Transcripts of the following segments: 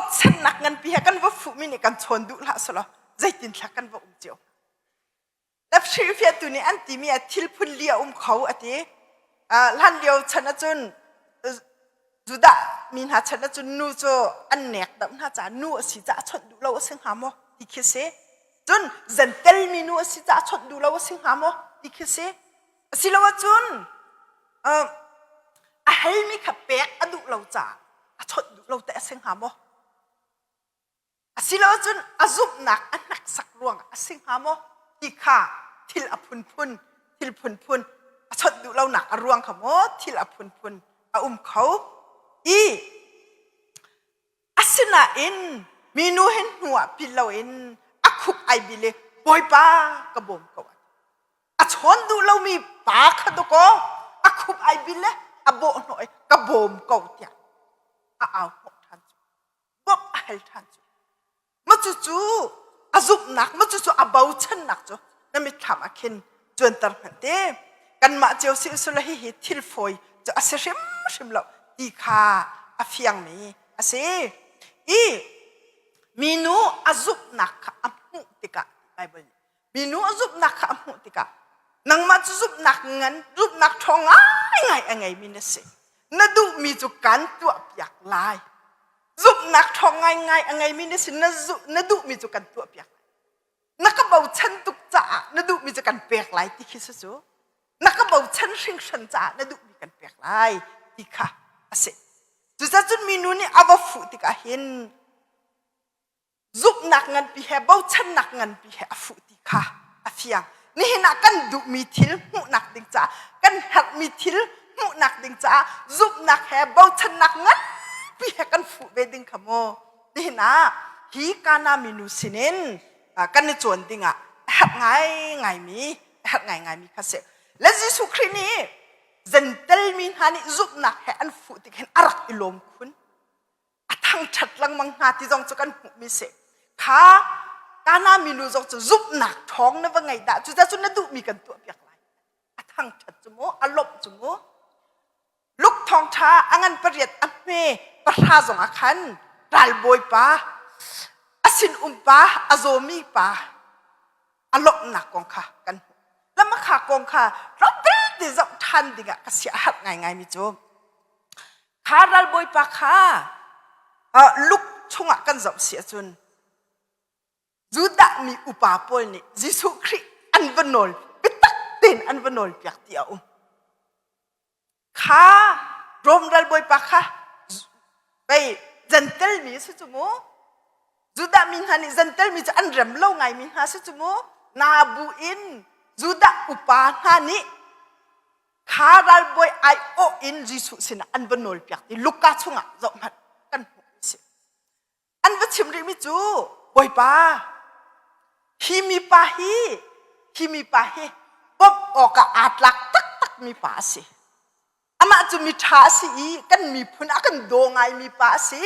Bochannak nganpi he kan va fuhmi nih kan chawn duh hlah selaw zeitin thla kan va um cio. Na hrilhfiahtu nih an timi ah thil phun li a um kho a ti. Hlan lio chan ahcun Judah mi hna chan ahcun nu cu an nek deuh hna caah nu a si caah chawnh duh lo a si hnga maw ti khi si. Cun zentel mi nu a si caah chawnh duh lo a si hnga maw ti khi si. Asiloah cun a halmi kha pek a duh lo caah a chawnh duh lo teh a si hnga maw? Asiloah cun a zumhnak a hneksak ruangah a si hnga maw ti kha thil a phunphun thil phunphun a chawnh duh lonak a ruang kha maw thil a phunphun a um kho i asinain minu hin hnu ah pil loin a khuk ai bil i Bawipa ka bawm ko a chawn duh lomi pa kha dawkaw a khup ai bil le a bawh hnawh i ka bawm ko tiah a au hnawh ṭhan cu bawmh a hal ṭhan cu ma cucu a zumhnak ma cucu a bochannak cu na mitthlam ah khin cuanter hmanh te kanmah cio si usula hihi thil fawi cu a si hrimhrim lo ti kha a fiangmi a si i minu a zumhnak kha a hmuh tikah Bible nih minu a zumhnak kha a hmuh tikah nangmah cu zumhnak ngan zumhnak ṭhawng ngaingai a ngeimi na si na duhmi cu kan tuahpiak lai zumhnak ṭhawng ngaingai a ngeimi na si na duhmi cu kan tuahpiak lai na ka bochan tuk caah na duhmi cu kan pek lai ti khi si cu na ka bochan hringhran caah na duhmi kan pek lai ti kha a si cucaah cun minu nih a va fuh tikah hin zumhnak nganpi he bochannak nganpi he a fuh ti kha a fiang. Nihin ah kan duhmi thil hmuhnak ding caah kan herhmi thil hmuhnak ding caah zumhnak he bochannak nganpi he kan fuh ve ding kha mu. Nihin ah hi Kana minu sinin kan i cawn ding ah a herh ngaingaimi a herh ngaingaimi kha si. Le Jesuh Khrih nih zentel mi hna nih zumhnak he an fuh tik hin a rak i lawm khun. a thangṭhat lengmang hna ti zong cu kan hmuhmi si kha Kana minu zong cu zumhnak ṭhawng na va ngei dah cucaah cun na duhmi kan tuahpiak lai a thangṭhat cu mu a lawmh cu mu Luk thawngṭha a ngan pariat a hme pahra zong ah khan ralbawi pa a sinum pa a zawmi pa a lawmhnak kong kha kan hmuh lamakha kong kha tlawmpal zoh ṭhan dingah ka sia a harh ngaingaimi cu Kha ralbawipa kha luk chungah kan zoh si ahcun Judah mi upa pawl nih Jesuh Khrih an va nawl biatak tein an va nawl piak ti a um. Kha Rom ralbawipa kha pei Gentel mi si cu mu. Judah mi hna nih Gentel mi cu an rem lo ngaimi hna si cu mu. Na bu in Judah upa hna nih Kha ralbawi aiawh in Jesuh sinah an va nawlpiak ti Luka chungah zoh hmanh kan hmuh a si. An va chim rihmi cu Bawipa hi mipa hi hi mipa hi bawmh awkah aa tlak taktakmi pa a si. Amah cu miṭha a si i kan miphun a kan daw ngaimi pa a si.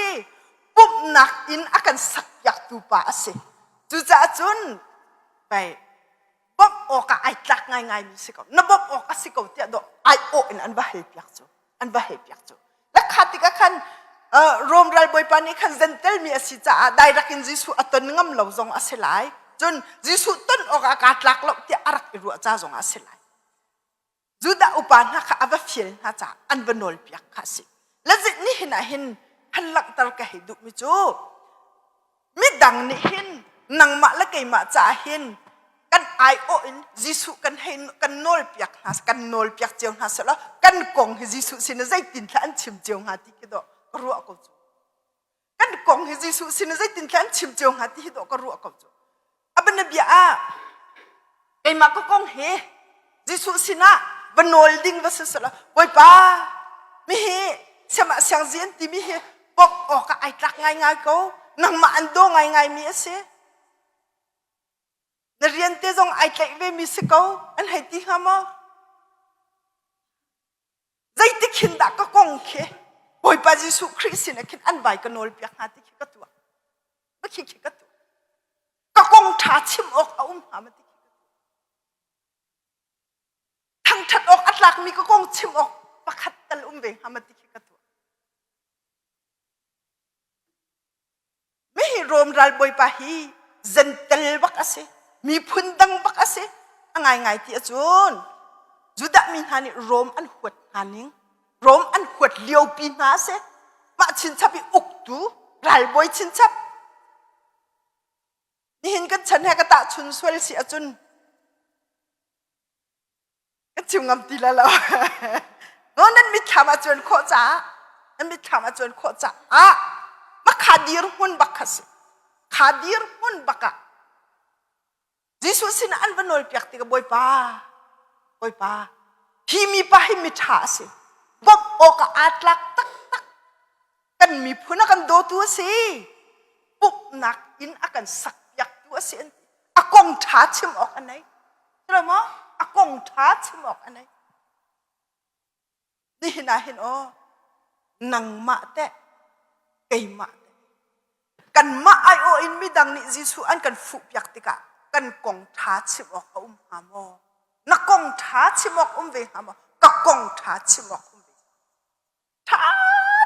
Pumhnak inn a kan sakpiaktu pa a si. Cucaah cun pei bawmh awkah ai tlak ngaingaimi si ko na bawmh awk a si ko tiah dawh ai awh in an va hal piak cu an va hal piak cu lakha tikah khan Rom ralbawipa nih khan zentel mi a si caah direct in Jesuh a ton ngam lo zong a si lai cun Jesuh ton awkah kaa tlak lo tiah a rak i ruah ca zong a si lai Judah upa hna kha a va fial hna caah an va nawlpiak kha a si. Lazit nihin ah hin han langhter ka hei duhmi cu midang nih hin nangmah le keimah caah hin kan aiawh in Jesuh kan hei kan nawlpiak hna kan nawlpiak cio hna selaw kan kong hi Jesuh sin zeitin thla an chim cio hnga ti khi dawh ka ruah ko cu. Kan kong hi Jesuh sin zeitin thla an chim cio hnga ti hi dawh ka ruah ko cu. A bianabia ah keimah ka kong hi Jesuh sinah va nawl ding va si selaw Bawipa mihi siamah siangzi an timi hi bawmh awkah ai tlak ngaingai ko nangmah an daw ngaingai mi a si na rian te zong ai tlaih ve mi si ko an hei ti hnga maw zeitik hin dah ka kong khi Bawipa Jesuh Khrih sinah khin an vai ka nawl piak hnga ti khi ka tuah ma khi khi ka tuah ka kong ṭha chim awk a um hnga ma ti khi thangṭhat awk a tlakmi ka kong chim awk pakhat tal um ve hnga ma ti khi ka tuah. Rom ralbawipa hi zentel bak a si, miphun dang bak a si. A ngaingai ti ahcun Judah mi hna nih Rom an huat hna ning, Rom an huat liopi hna a si. Mah chinchap i uktu ralbawi chinchap. Nihin kan chan he ka tahchun sual si ahcun Ka chim ngam ti la lo. No nan mitthlam ah cuan khawh caah nan mitthlam ah cuan khawh caah makha dir hmun bak kha si. Kha dir hmun bak ah Jesuh sin an va nawl piak tikah Bawipa Bawipa hi mipa hi miṭha a si. Bawmh awk ah aa tlak taktak. Kan miphun a kan dawtu a si. Pumhnak inn a kan sak piaktu a si an ti. A kong ṭha chim awk a nei. Silo maw? A kong ṭha chim awk a nei. Nihin ah hin aw, nangmah teh, keimah teh. Kanmah aiawh in midang nih Jesuh an kan fuhpiak tikah kan kong ṭha chim awk a um hnga maw? Na kong ṭha chim awk um ve hnga maw? Ka kong ṭha chim awk um ve. Ṭha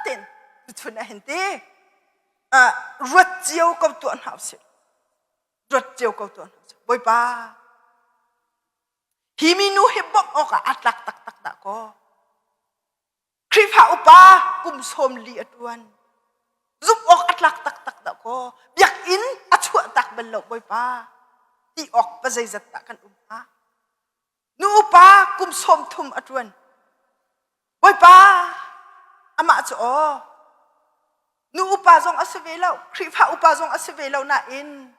tein tuchun ah hin ti ruat cio ko tuah hna usih. Ruat cio ko tuah hna usih. Bawipa, hi minu hi bawmh awkah aa tlak taktak dah kaw. Khrihfa upa kum 40 a ṭuan. Zumh awk a tlak taktak dah kaw. Biakinn a chuah tak bal lo Bawipa. Ti awk pa zeizat dah kan um hnga. Nu upa kum 30 a ṭuan. Bawipa, amah cu aw, nu upa zong a si ve lo, Khrihfa upa zong a si ve lo nain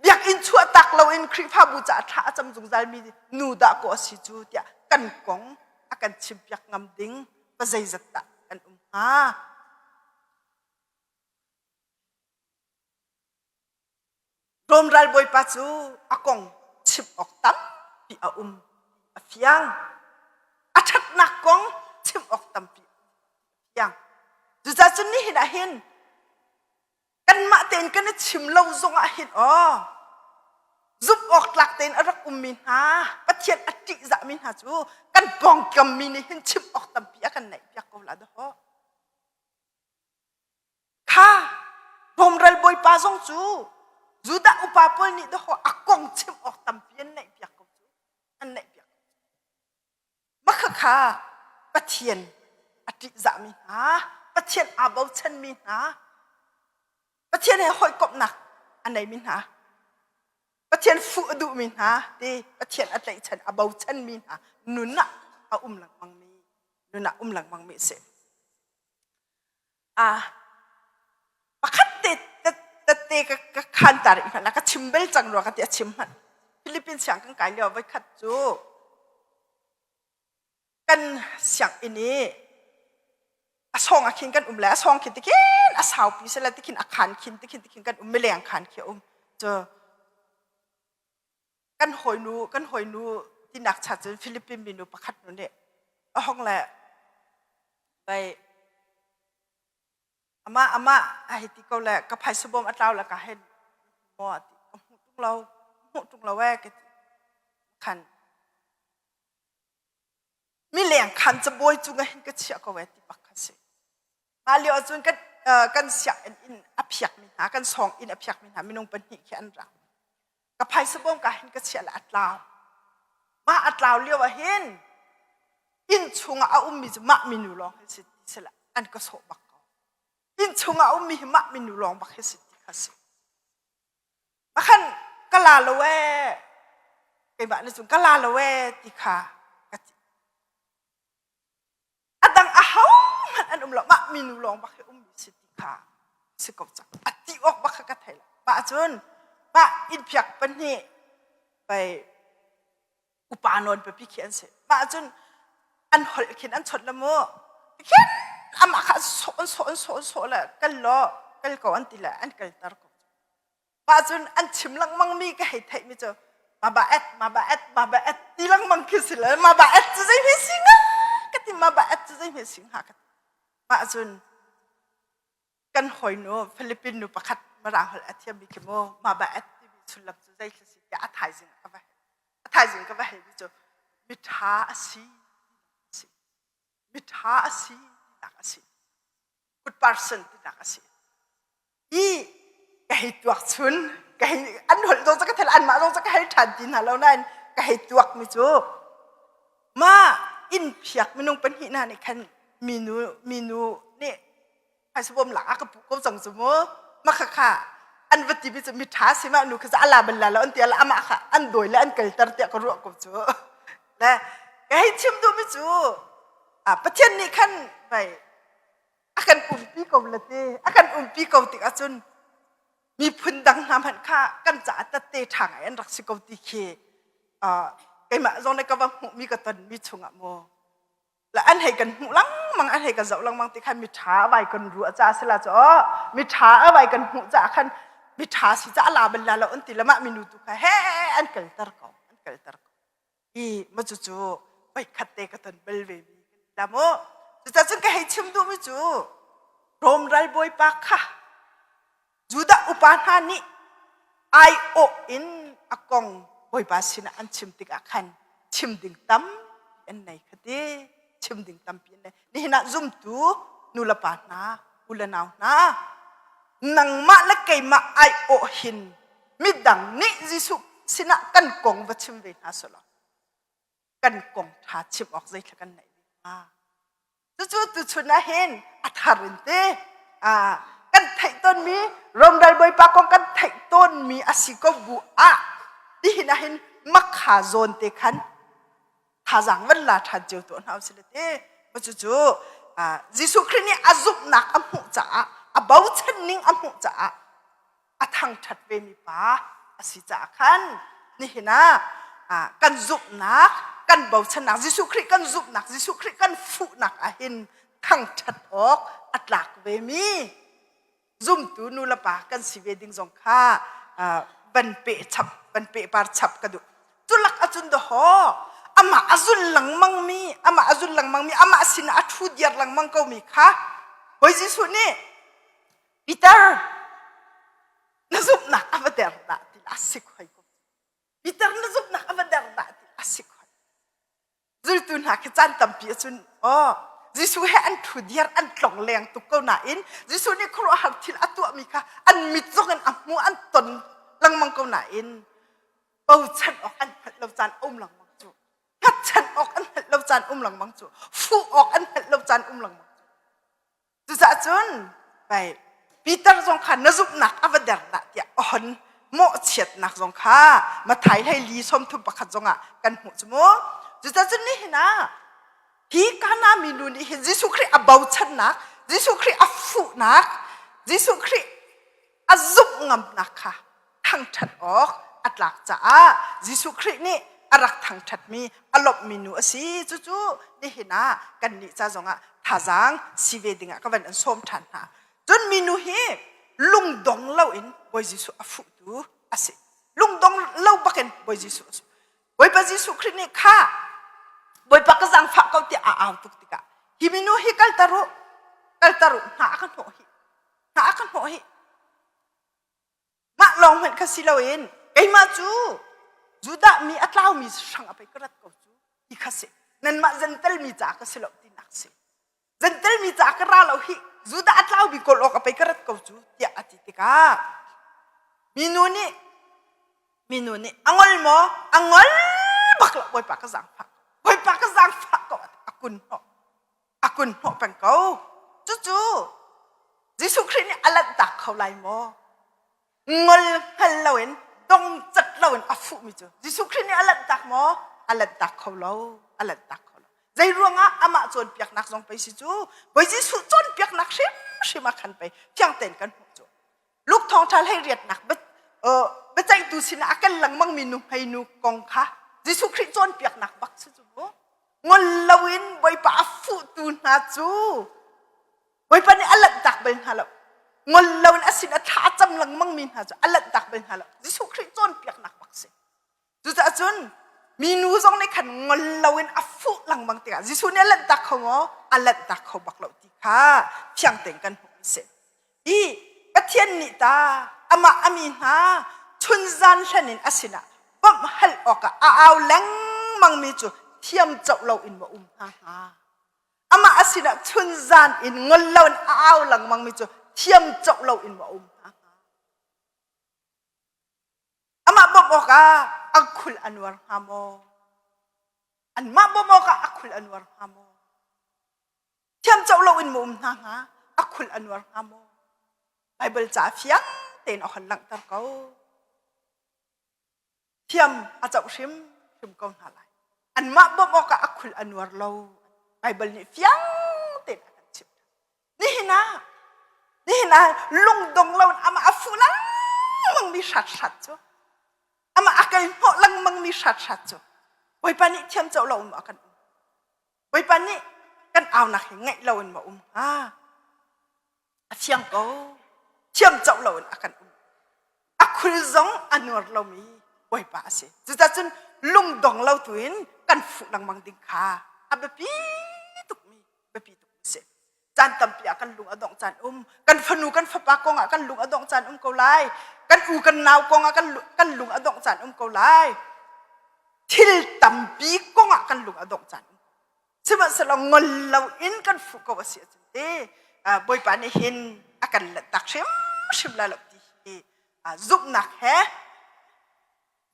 biakinn chuahtak loin Khrihfabu caah thla a cam zungzalmi nu dah kaw a si cu tiah kan kong a kan chimpiak ngam ding pa zeizat dah kan um hnga? Rom ralbawipa cu a kong chim awk tampi a um a fiang. A ṭhatnak kong chim awk tampi a fiang. Cucaah cun nihin ah hin kanmah tein kan i chim lo zong ah hin aw zumh awk tlak tein a rak ummi hna Pathian a ṭihzahmi hna cu kan pawngkammi nih hin chim awk tampi a kan neihpiak ko la dawh. Kha Rom bawipa zong cu Judah upa pawl nih dawh a kong chim awk tampi an neihpiak ko cu. An neihpiak ko. Makha kha Pathian a ṭihzahmi hna, Pathian aa bochanmi hna, Pathian he hawikomhnak a neimi hna, Pathian fuh a duhmi hna ti Pathian a tlaihchan a bochanmi hna nun ah a um lengmangmi nun ah um lengmangmi a si. Ah, pakhat te tette ka ka khan ta rih hmanh ka chim bel cang rua ka ti a chim hmanh. Philippines siang kan kai lio voikhat cu kan sianginn i a song ah khin kan um le a song khin tikhin a saupi sela tikhin a khan khin tikhin tikhin kan um mileng khan khi a um cu kan hawinu kan hawinu tinak cha cun Philippine minu pakhat nu nih a hong le bai amah amah a hei ti ko le ka phaisa bawm a tlau le ka hen maw ti ka hmuh tung lo hmuh tung lo e ka ti khan mileng khan cabawi cung ah hin ka chiah ko e ti bak kha si Mah lio ahcun kan kan sianginn inn a phiakmi hna, kan sawng inn a phiakmi hna minung pahnih khi an ra. Ka phaisa bawm ka hin ka chiah le a tlau. Mah a tlau lio ah hin inn chungah a ummi cu mah minu lawng hi si ti sila an ka sawh bak ko. Inn chungah a ummi hi mah minu lawng bak hi si ti kha si. Makhan ka la lo ee keimah nih cun ka la lo ee ti kha ka ti. A dang ahohmanh an um lo mah minu lawng bak hi ummi si ti kha si ko cang a ti awk bak kha ka thei lo mah cun mah innpiak pahnih pei upa nawn pipi khi an si mah cun an holh khin an chawt la mu khin amah kha an sawh an sawh an sawh an sawh le kal law kal ko an ti le an kalter ko Mah cun an chim lengmang mi ka hei theih mi cu maba et maba et maba et ti lengmang khi si le maba et cu zei hme si nga ka ti maba et cu zei hme si hnga ka ti mah cun kan hawinu Philippine nu pakhat mirang holh a thiam mi khi mu maba et timi sullam cu zei thil si tiah a thaizing ka va a thaizing ka va hel mi cu miṭha a si miṭha a si tinak a si good person tinak a si i ka Ka hei tuak chun ka hei an holh zong cu ka thei anmah zong cu ka hal ṭhan ti hna lo nain ka hei tuak mi cu ma inn phiak minung pahnih hna nih khan minu minu nih phaisa bawm lak ah ka puh ko cang cu mu ma kha kha an va ti mi cu mi ṭha si ma nu kha cu ala bal la lo an ti ala amah kha an dawi le an kalter tiah ka ruah ko cu le ka hei chim duh mi cu Pathian nih khan vai a kan umpi ko le ti a kan umpi ko tik ahcun miphun dang hna hmanh kha kan caah tatte ṭha ngai an rak si ko ti khi keimah zong nih ka va hmuhmi ka tonmi chungah maw le an hei kan hmuh lengmang an hei kan zoh lengmang ti khan miṭha a vai kan ruah caah si la cu aw miṭha a vai kan hmuh caah khan miṭha si caah la bal la lo an ti le mah minu tu kha he an kalter ko an kalter ko i ma cucu voikhat te ka ton bal ve mi la mu cucacun ka hei chim duhmi cu Rom ralbawipa kha Judah upa hna nih aiawh in a kong Bawipa sinah an chim tikah khan chim ding tam an nei kha ti chim ding tampi an nei nihin ah zumtu nu le pa hna u le nau hna nangmah le keimah aiawh hin midang nih Jesuh sinah kan kong va chim ve hna selaw kan kong ṭha chim awk zeithla kan neih ve hnga Cucu tuchun ah hin a thar in te kan theih tawnmi Romral Bawipa kong kan theih tawnmi a si ko bu ah tihin ah hin makha zawn te khan thazaang van la ṭhan cio tuah hna usih le te cucu Jesuh Khrih nih a zumhnak a hmuh caah a bochan ning a hmuh caah a thangṭhat vemi pa a si caah khan nihin ah kan zumhnak kan bochannak Jesuh Khrih kan zumhnak Jesuh Khrih kan fuhnak ahhin thangṭhat awk a tlak vemi zumtu nu le pa kan si ve ding zong kha van pe chap van pe par chap ka duh culak acun dahaw amah a zul lengmang mi amah a zul lengmang mi amah sin a ṭhu diar lengmang ko mi kha Bawi Jesuh nih Peter na zumhnak a va der dah ti a si khoi ko Peter na zumhnak a va der dah ti a si khoi zultu hna khi caan tampi ahcun oh Jesuh he an thu diar an tlong leng tuk ko nain Jesuh nih khuaruahhar thil a tuahmi kha an mit zong in a hmu an ton lengmang ko nain bochan awk an hngalh lo caan um lengmang cu hngatchan awk an hngalh lo caan um lengmang cu fuh awk an hngalh lo caan um lengmang cu Cucaah cun pei Peter zong kha na zumhnak a va der dah tiah a hon mawhchiatnak zong kha Mathai hlei li 31 zongah kan hmuh cu mu. Cucaah cun nihin ah hi Kana minu nih hin Jesuh Khrih a bochannak, Jesuh Khrih a fuhnak, Jesuh Khrih a zumh ngamnak kha thangṭhat awk a tlak caah Jesuh Khrih nih a rak thangṭhatmi a lawmhmi nu a si. Cucu nihin ah kannih ca zongah thazaang si ve dingah ka van an sawm ṭhan hna. Cun minu hi lungdong loin Bawi Jesuh a fuhtu a si. Lungdong lo bakin Bawi Jesuh a si. Bawipa Jesuh Khrih nih kha Bawipa ka zaangfah ko tiah a au tuk tikah hi minu hi kalter u kalter u hna a ka hnawh hi hna a ka hnawh hi Mah lawng hmanh kha si loin keimah cu Judah mi a tlaumi hrang a pei ka rat ko cu ti kha si. Nanmah Gentel mi caah ka si lo tinak si. Gentel mi caah ka ra lo hi Judah a tlaumi kawl awk a pei ka rat ko cu tiah a ti tikah minu nih minu nih a ngol maw a ngol bak lo Bawipa ka zaangfah Bawipa ka zaangfah ko a kun hnawh a kun hnawh peng ko. Cucu Jesuh Khrih nih a lanhtak kho lai maw? Ngol hngal loin dongcat loin a fuhmi cu Jesuh Khrih nih a lanhtak maw? A lanhtak kho lo. A lanhtak kho lo. Zei ruangah amah cawnpiaknak zong pei si cu Bawi Jesuh cawnpiaknak hrimhrim ah khan pei fiang tein kan hmuh cu. Luke thawngṭha hlei riatnak biaceihtu sinah a kal lengmangmi nuhmei nu kong kha Jesuh Khrih cawnpiaknak bak si cu mu. Ngol loin Bawipa a fuhtu hna cu Bawipa nih a lanhtak bal hna lo. Ngol loin a sin a thla a cam lengmangmi hna cu a lanhtak bal hna lo. Jesuh Khrih cawnpiaknak bak si. Cucaah cun minu zong nih khan ngol loin a fuh lengmang tikah Jesuh nih a lanhtak kho maw? A lanhtak kho bak lo ti kha fiang tein kan hmuh a si. I Pathian nih ta amah a mi hna chunzan hlan in a sinah bawmh hal awkah a au lengmangmi cu thiam coh loin ma um hna hnga. Amah a sinah chunzan in ngol loin a au lengmangmi cu thiam coh loin ma um hna hnga. bawmh awkah a khul a nuar hnga maw? Anmah bawmh awkah a khul a nuar hnga maw? Thiamcoh loin maw um hna hnga? A khul a nuar hnga maw? Baibal ca fiang tein a hon langhter ko. Thiam a coh hrimhrim ko hna lai. Anmah bawmh awkah a khul a nuar lo. Baibal nih fiang tein a kan chimh. Nihin ah nihin ah lungdong lo in amah a fuh lengmang mi hrathrat cu amah a kal hnawh lengmang mi hrathrat cu Bawipa nih thiam coh lo in maw a kan um. Bawipa nih kan aunak hi ngaih lo in maw um hnga? A fiang ko. Thiam coh lo in a kan um. A khul zong a nuar lomi Bawipa a si. Cucaah cun lungdong lo tu in kan fuh lengmang ding kha a biapi tukmi biapi tuk a si. Caan tampi ah kan lung a dongh caan um. Kan fanu kan fapa kong ah kan lung a dongh caan um ko lai. Kan u kan nau kong ah kan, kan lung a dongh caan um ko lai. Thil tampi kong ah kan lung a dongh caan um. Sihmanhsehlaw ngol loin kan fuh ko a si ahcun te Bawipa nih hin a kan lanhtak hrimhrim lai lo ti hi zumhnak he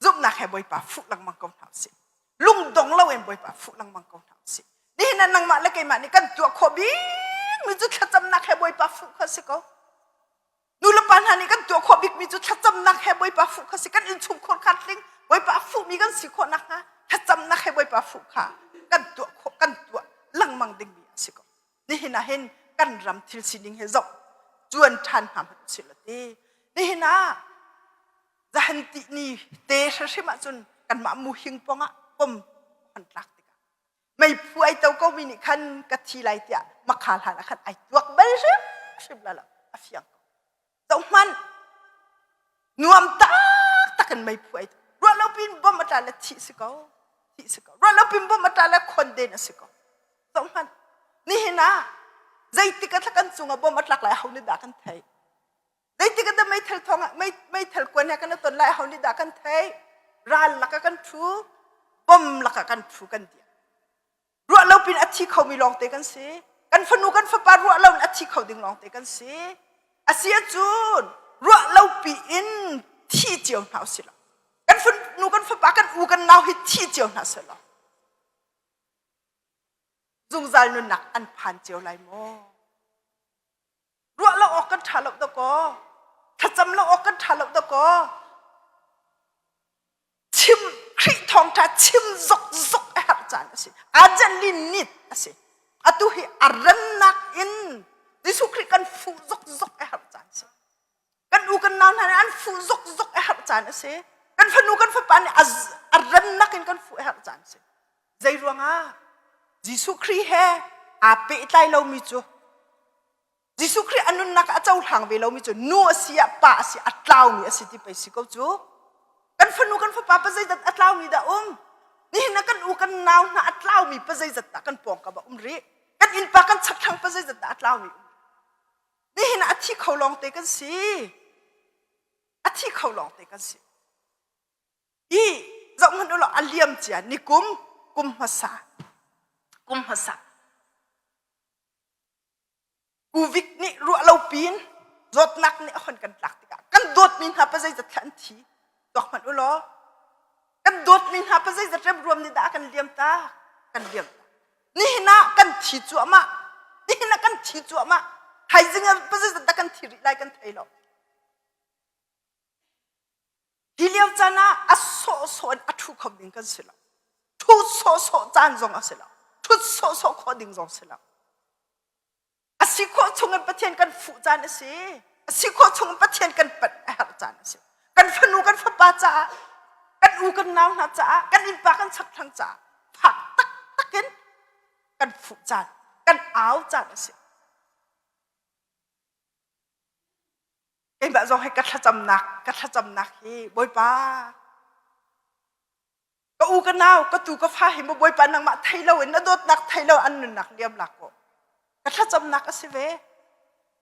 zumhnak he Bawipa fuh lengmang ko hna usih. Lungdong loin Bawipa fuh lengmang ko hna usih. Nihin ah nangmah le keimah nih kan tuah khawh bikmi cu thlacamnak he Bawipa fuh kha si ko. Nulepa hna nih kan tuah khawh bikmi cu thlacamnak he Bawipa fuh kha si. Kan innchungkhar kha tling Bawipa fuhmi kan si khawh nakhnga thlacamnak he Bawipa fuh kha kan tuah khawh kan tuah lengmang dingmi a si ko. Nihin ah hin kan ram thil sining he zoh cuan ṭhan hna hmanh usih law ti. Nihin ah zahan ti ni te hrimhrim ahcun kanmah muhing pongah pom hon tlak tikah meiphu ai to ko mi nih khan ka thi lai tiah makha hlan ah khan ai tuak bal hrimhrim la lo a fiang ko zohhmanh nuam taktak in meiphu ai ruah lo pin bom a tla le thih si ko thih si ko ruah lo pin bom a tla le khon den a si ko zohhmanh nihin ah zeitik a thla kan cungah bom a tlak lai ho nih dah kan theih Zeitik ah dah meithal thawng ah meithal kuan he kan i ton lai ho nih dah kan theih? Ral lakah kan ṭhu, bom lakah kan ṭhu kan dir. Ruah lo pin a thi khomi lawngte kan si. Kan fanu kan fapa ruah lo in a thi kho ding lawngte kan si. A si ahcun ruah lo pi in thi cio hna usih law kan fanu kan fapa kan u kan nau hi thi cio hna seh law zungzal nunnak an phan cio lai maw? Ruah lo awk kan ṭha lo dakaw. Thlacam lo awk kan ṭha lo dakaw. Chim Khrih thawngṭha chim zokzok a herh caan a si. Urgently need a si. Atu hi a rannak in Jesuh Khrih kan fuh zokzok a herh caan a si. Kan u kan nau hna nih an fuh zokzok a herh caan a si. Kan fanu kan fapa nih a rannak in kan fuh a herh caan a si. Zei ruangah Jesuh Khrih he aa pehtlai lomi cu Jesuh Khrih a nunnak a cohlang ve lomi cu nu a si ah pa a si a tlaumi a si ti pei si ko cu. Kan fanu kan fapa pa zeizat a tlaumi dah um? Nihin ah kan u kan nau hna a tlaumi pa zeizat dah kan pawngkam ah um rih? Kan innpa kan chakthlang pa zeizat dah a tlaumi um? Nihin ah a thi kho lawngte kan si. A thi kho lawngte kan si. I zoh hmanh u law a liam cia nikum kum hmasa kum hmasa Covid nih ruah lo pin zawtnak nih a hon kan tlak tikah kan dawtmi hna pa zeizat thla an thi tuak hmanh u law kan dawtmi hna pa zeizat remruam nih dah kan liam ta kan liam ta nihin ah kan thi cuahmah nihin ah kan thi cuahmah thaizing ah pa zeizat dah kan thi rih lai kan thei lo Hi lio caan ah a sawhsawh in a ṭhu kho ding kan si lo. Ṭhu sawhsawh caan zong a si lo. Ṭhut sawhsawh khawh ding zong si lo. A si khawh chung in Pathian kan fuh caan a si. A si khawh chung in Pathian kan panh a herh caan a si. Kan fanu kan fapa caah, kan u kan nau hna caah, kan innpa kan chakthlang caah fak taktak in kan fuh caan, kan au caan a si. Keimah zong hi ka thlacamnak ka thlacamnak hi Bawipa ka u ka nau ka tu ka fa hi maw Bawipa nangmah thei loin na dawtnak thei lo an nunnak liam lak ko ka thlacamnak a si ve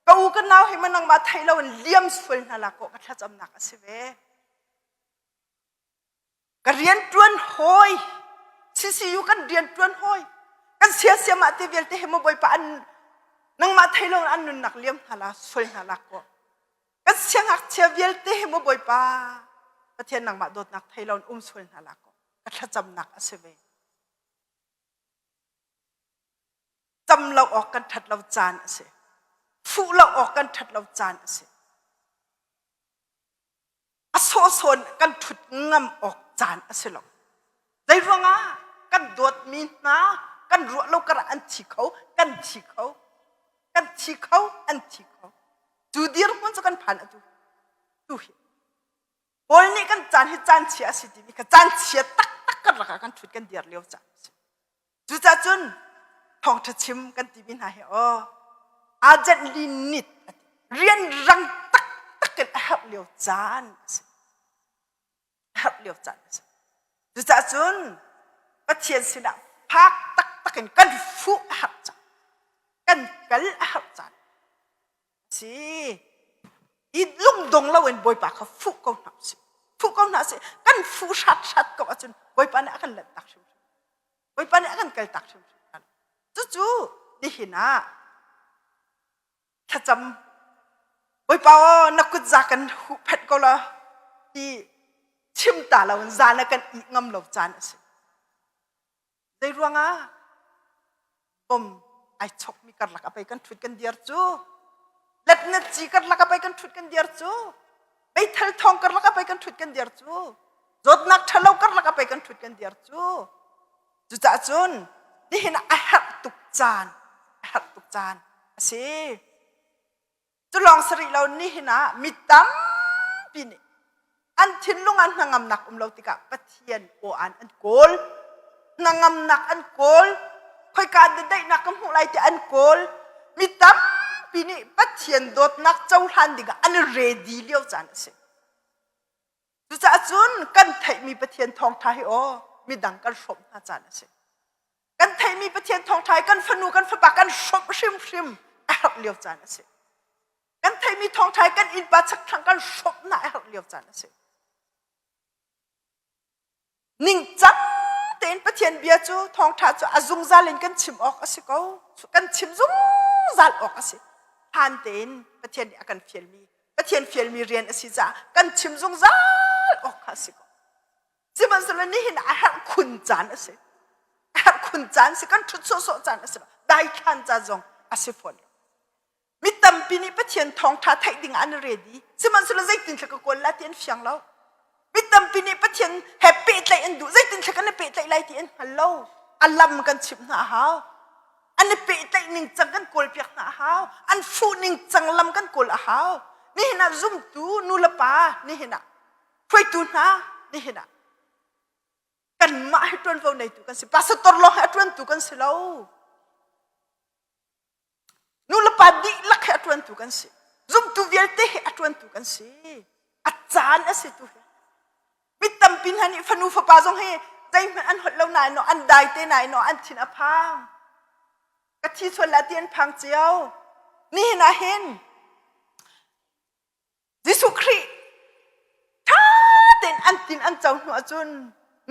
ka u ka nau hi maw nangmah thei loin liam sual hna lak ko ka thlacamnak a si ve Ka rianṭuan hawi, CCU kan rianṭuan hawi, kan siasiam ah te vialte hi maw Bawipa an nangmah thei lo an nunnak liam hna la sual hna la kaw. Kan siangngakchia vialte hi maw Bawipa. Pathian nangmah dawtnak thei lo in um sual hna la kaw ka thlacamnak a si ve. Cam lo awk kan ṭhat lo caan a si. Fuh lo awk kan ṭhat lo caan a si. A sawhsawn kan ṭhut ngam awk caan a si lo. Zei ruangah kan dawtmi hna kan ruah lo karah an thi kho, kan thi kho, kan thi kho, an thi kho. Cu dirhmun cu kan phan atu. Tu hi. Paul nih kan caan hi caan chia a si timi kha caan chia taktak kan lakah kan ṭhut kan dir lio caan a si. Cucaah cun thawngṭha chim kan timi hna hi aw urgently need rian rang taktak in a herh lio caan a si. A herh lio caan a si. Cucaah cun Pathian sinah fak taktak in kan fuh a herh caan, kan kal a herh caan si. I lungdong loin Bawipa kha fuh ko hna usih. Fuh ko hna usih. Kan fuh hrat hrat ko ahcun Bawipa nih a kan lanhtak hrimhrim. Bawipa nih a kan kaltak hrimhrim. Cucu nihin ah thlacam Bawipa aw na kut za kan huhphenh ko la ti chim ta lo in zan ah kan ih ngam lo caan a si. Zei ruangah bom ai chokmi karlak a pei kan ṭhut kan dir cu letnet ci karlak a pei kan ṭhut kan dir cu meithal thawng karlak a pei kan ṭhut kan dir cu zawtnak ṭhalo karlak a pei kan ṭhut kan dir cu cucaah cun nihin ah a herh tuk caan a herh tuk caan a si. Cu lawng si rih lo nihin ah mi tampi nih an thinlung ah hnangamnak um lo tikah Pathian aw-an an kawl. Hnangamnak an kawl. Khoika dah daihnak ka hmuh lai ti an kawl. Mi tampi nih Pathian dawtnak cohlan dingah an i ready lio caan a si. Cucaah cun kan theihmi Pathian thawngṭha hi aw midang kan hrawmh hna caan a si. Kan theihmi Pathian thawngṭha hi kan fanu kan fapa kan hrawmh hrimhrim a herh lio caan a si. Kan theihmi thawngṭha hi kan innpa chakthlang kan hrawmh hna a herh lio caan a si. Ningcang tein Pathian bia cu thawngṭha cu a zungzal in kan chim awk a si ko. Kan chim zungzal awk a si. Hlan tein Pathian nih a kan fialmi Pathian fialmi rian a si caah kan chim zungzal awk kha a si ko. Sihmanhsehlaw nihin a herh khun caan a si. A herh khun caan si kan ṭhut sawhsawh caan a si lo. Daithlan caan zong a si fawn lo. Mi tampi nih Pathian thawngṭha theih ding ah an ready. Sihmanhsehlaw zeitin thla ka kawl la ti an fiang lo. Mi tampi nih Pathian he pehtlaih an duh. Zeitin thla kan i pehtlaih lai ti an hngal lo. A lam kan chimh hna a hau. An i pehtlaih ning cang kan kawlpiak hna a hau. An fuh ning cang lam kan kawl a hau. Nihin ah zumtu nu le pa nihin ah hruaitu hna nihin ah kanmah hi ṭuanvo neitu kan si. Pastor lawng hi a ṭuantu kan si lo. Nulepa dihlak hi a ṭuantu kan si. Zumtu vialte hi a ṭuantu kan si. A caan a si tu hi. Mi tampi hna nih fanu fapa zong hi zeihmanh an holh lo nain an dai te nain an thin a phang. Ka thi sual la ti an phang cio. Nihin ah hin Jesuh Khrih ṭha tein an tin an co hnu ahcun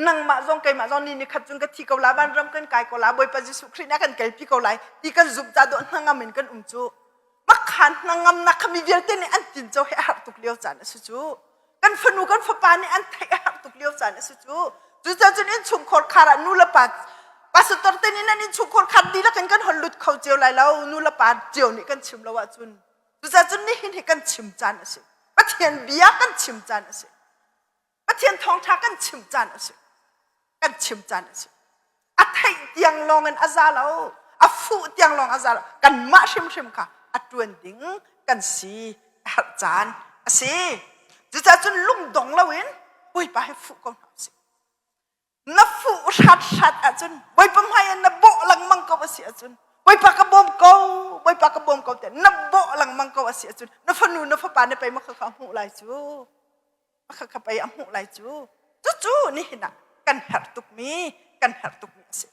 nangmah zong keimah zong ni ni khat cun ka thi ko la vanram kan kai ko la Bawipa Jesuh Khrih nih a kan kalpi ko lai ti kan zumh ca dawh hnangam in kan um cu makhan hnangamnak kha mi vialte nih an tin co hi a har tuk lio caan a si cu kan fanu kan fapa nih an theih a har tuk lio caan a si cu cucaah cun innchungkhar khar ah nu le pa pastor te nih nan innchungkhar khar dihlak in kan hon lut kho cio lai lo nu le pa cio nih kan chim lo ahcun Cucaah cun nihin hi kan chim caan a si. Pathian bia kan chim caan a si. Pathian thawngṭha kan chim caan a si. Kan chim caan a si. A theih tiang lawng in a za lo. A fuh tiang lawng a za lo. Kanmah hrimhrim kha a ṭuan ding kan si a herh caan a si. Cucaah cun lungdong loin Bawipa hi fuh ko hna usih. Na fuh hrat hrat ahcun Bawipa hmai ah na bawh lengmang ko a si ahcun Bawipa ka bawm ko Bawipa ka bawm ko tiah na bawh lengmang ko a si ahcun na fanu na fapa na pei ma kha hmuh lai cu ma kha pei a hmuh lai cu cucu nihin ah kan herh tukmi kan herh tukmi a si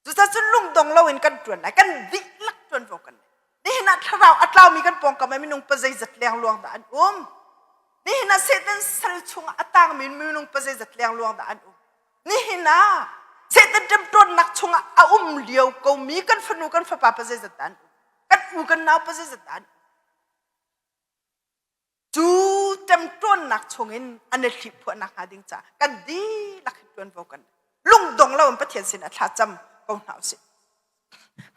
Cucaah cun lungdong loin kan ṭuan lai, kan dihlak ṭuanvo kan nei. Nihin ah thlarau a tlaumi kan pawngkam ah minung pazeizat lengluang dah an um. Nihin ah Satan sal chungah a tangmi minung pazeizat lengluang dah an um. Nihin ah Satan ṭemṭawnnak chungah a um lio komi kan fanu kan fapa pazeizat dah an um. Kan u kan nau pazeizat dah an um. Cu ṭemṭawnnak chungin an i hliphuahnak hnga ding caah kan dihlak hin ṭuanvo kan lungdong loin Pathian sinah thla cam ko hna usih.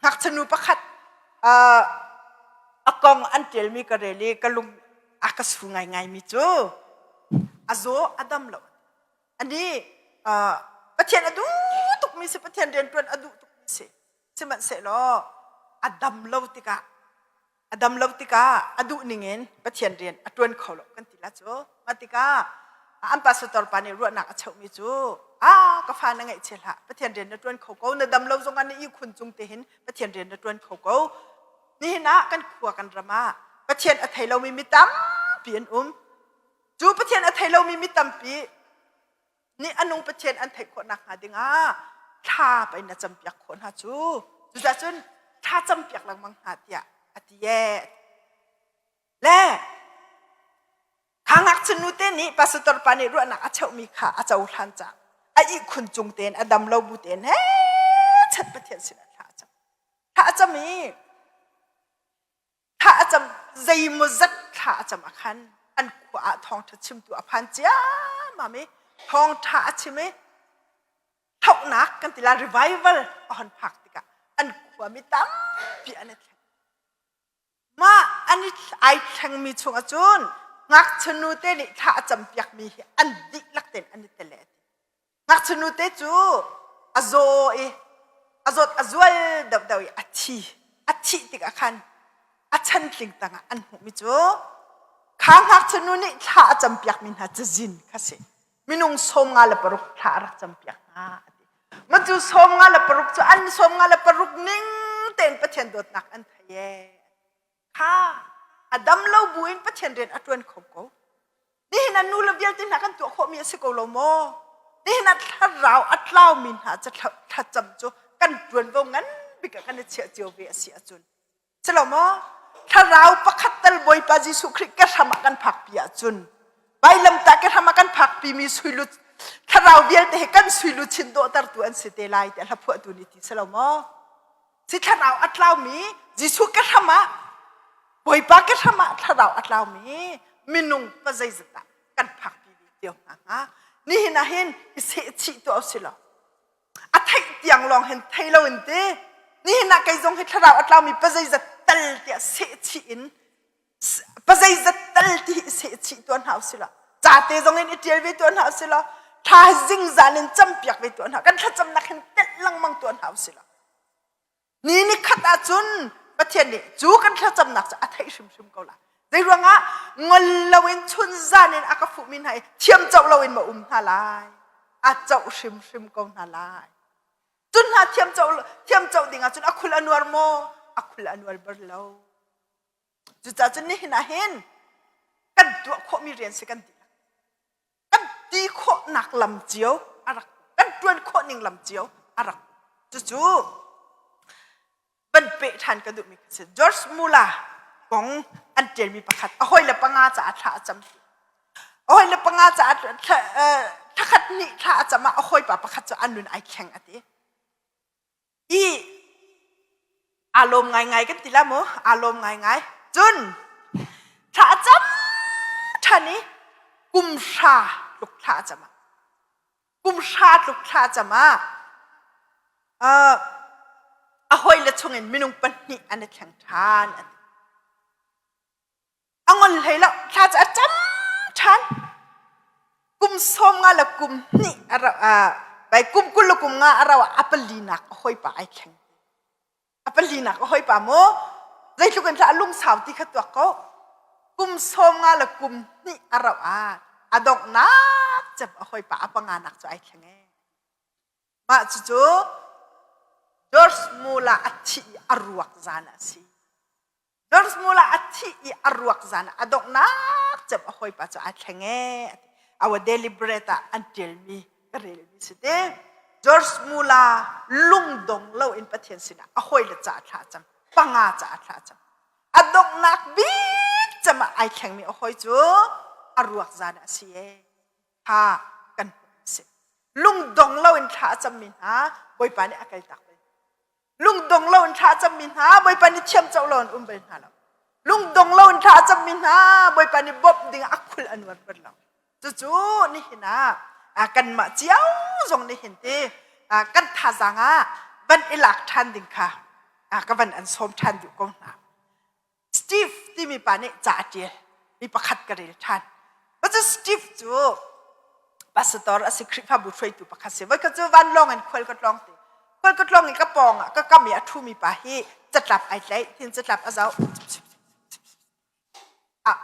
Ngakchia nu pakhat a kong an ṭialmi ka rel i ka lung a ka su ngaingaimi cu a zaw a dam lo. Ani Pathian a duh tukmi si, Pathian rianṭuan a duh tukmi si. Sihmanhsehlaw a dam lo tikah a dam lo tikah a duh ningin Pathian rian a ṭuan kho lo kan ti la cu. Mah tikah an pastor pa nih ruahnak a cheuhmi cu ah ka fa na ngaihchia hlah Pathian rian na ṭuan kho ko na dam lo zongah na ihkhun cung te hin Pathian rian na ṭuan kho ko. Nihin ah kan khua kan ram ah Pathian a thei lomi mi tampi an um. Cu Pathian a thei lomi mi tampi nih a nung Pathian an theih khawh nakhnga dingah thla pei na campiak khawh hna cu. Cucaah cun thla campiak lengmang hna tiah a ti ee. Le kha ngakchia nu te nih pastor pa nih ruahnak a cheuhmi kha a cohlan caah a ihkhun cung tein a dam lo bu tein he chat Pathian sinah thla a cam. Thla a cam i thla a cam zeimawzat thla a cam ah khan an khua ah thawngṭha chimtu a phan ciammam i thawngṭha a chim i thlauhnak kan ti la revival a hon phak tikah an khua mi tampi an i thleng mah an i ai thlengmi chung ahcun ngakchia nu te nih thla a campiakmi hi an dihlak tein an i tel e Ngakchia nute cu a zaw i a zawt a zual deuhdeuh i a thi. A thih tikah khan a chantling tangah an hmuhmi cu kha ngakchia nu nih thla a campiakmi hna cazin kha si. Minung 56 thla a rak campiak hna a ti. Mah cu 56 cu an 56 ning tein Pathian dawtnak an thei ee. Kha a dam lo buin Pathian rian a ṭuan kho ko. Nihin ah nu le vialte hna kan tuah khawhmi a si ko lo maw? Nihin ah thlarau a tlaumi hna cu thlacam cu kan ṭuanvo ngan bik ah kan i chiah cio ve a si ahcun. Si lo maw? Thlarau pakhat tal Bawipa Jesuh Khrih ke hram ah kan phakpi ahcun vailamtah ke hram ah kan phakpimi suilut thlarau vialte hi kan suiluchin dawhtertu an si te lai tiah hlaphuahtu nih ti si lo maw? Si thlarau a tlaumi Jesuh ke hram ah Bawipa ke hram ah thlarau a tlaumi minung pa zeizat dah kan phakpi ve cio hna hnga nihin ah hin i sehchih tuah usih law a theih tiang lawng hin thei lo in ti nihin ah kei zong hi thlarau a tlaumi pa zeizat tal tiah sehchih in pazeizat tal ti hi sehchih tuah hna usih law ca te zong in i ṭial ve tuah hna usih law thla zingzan in campiak ve tuah hna kan thlacamnak hin telh lengmang tuah hna usih law ni ni khat ahcun Pathian nih cu kan thlacamnak cu a theih hrimhrim ko lai zei ruangah ngol loin chun zan in a ka fuhmi hna i thiam coh loin ma um hna lai a coh hrimhrim ko hna lai cun hna thiam coh thiam coh ding ahcun a khul a nuar maw a khul a nuar bar lo Cucaah cun nihin ah hin kan tuah khawhmi rian si kan dihlak. Kan ti khawhnak lam cio a rak kan ṭuan khawh ning lam cio a rak. Cucu van peh ṭhan ka duhmi ka si. George Muller kong an ṭialmi pakhat a hawile panga caah thla a cam. A hawile panga caah thla khat hnih thla a cam ah a hawipa pakhat cu a nun ai thleng a ti. I aa lawm ngaingai kan ti la mu aa lawm ngaingai cun thla a cam ṭhan i kum hra tluk thla a cam ah kum hra tluk thla a cam ah a hawile chungin minung pahnih an i thleng ṭhan a ti A ngol hlei lo. Thla cu a cam ṭhan. Kum 50 le kum hnih a rauh ah vai kum 20 le kum nga a rauh ah a palinak a hawipa ai thleng. A palinak a hawipa mu zeitluk in thla a lungsau ti kha tuak ko. Kum 50 le kum hnih a rauh ah a donghnak cem a hawipa a panganak cu ai thleng ee. Mah cucu George Muller a thih i a ruak zan a si. George Muller a thih i a ruak zan ah a donghnak cem a hawipa cu aa thleng ee. Our daily bread ah an ṭialmi ka relmi si te. George Muller lungdong loin Pathian sinah a hawile caah thla a cam, panga caah thla a cam. A donghnak bik cem ah ai thlengmi a hawi cu a ruak zan ah a si ee. Kha kan hmuh a si. Lungdong loin thla a cammi hna Bawipa nih a kaltak bal. Lungdong loin thla a cammi hna Bawipa nih thiam co loin um bal hna lo. Lungdong lo in thla a cammi hna Bawipa nih bawmh ding a khul an uar bal lo. Cucu nihin ah kanmah cio zong nihin ti kan thazaang ah van i lak ṭhan ding kha ka van an sawm ṭhan duh ko hna. Steve timi pa nih ca a ṭial. Mi pakhat ka rel ṭhan. Cu Steve cu pastor a si Khrihfabu hruaitu pakhat si. Voikhat cu vanlawng in khual ka tlawng ti. Khual ka tlawng i ka pawng ah ka kam i a ṭhumi pa hi catlap ai tlaih, thin catlap a zoh. Ah,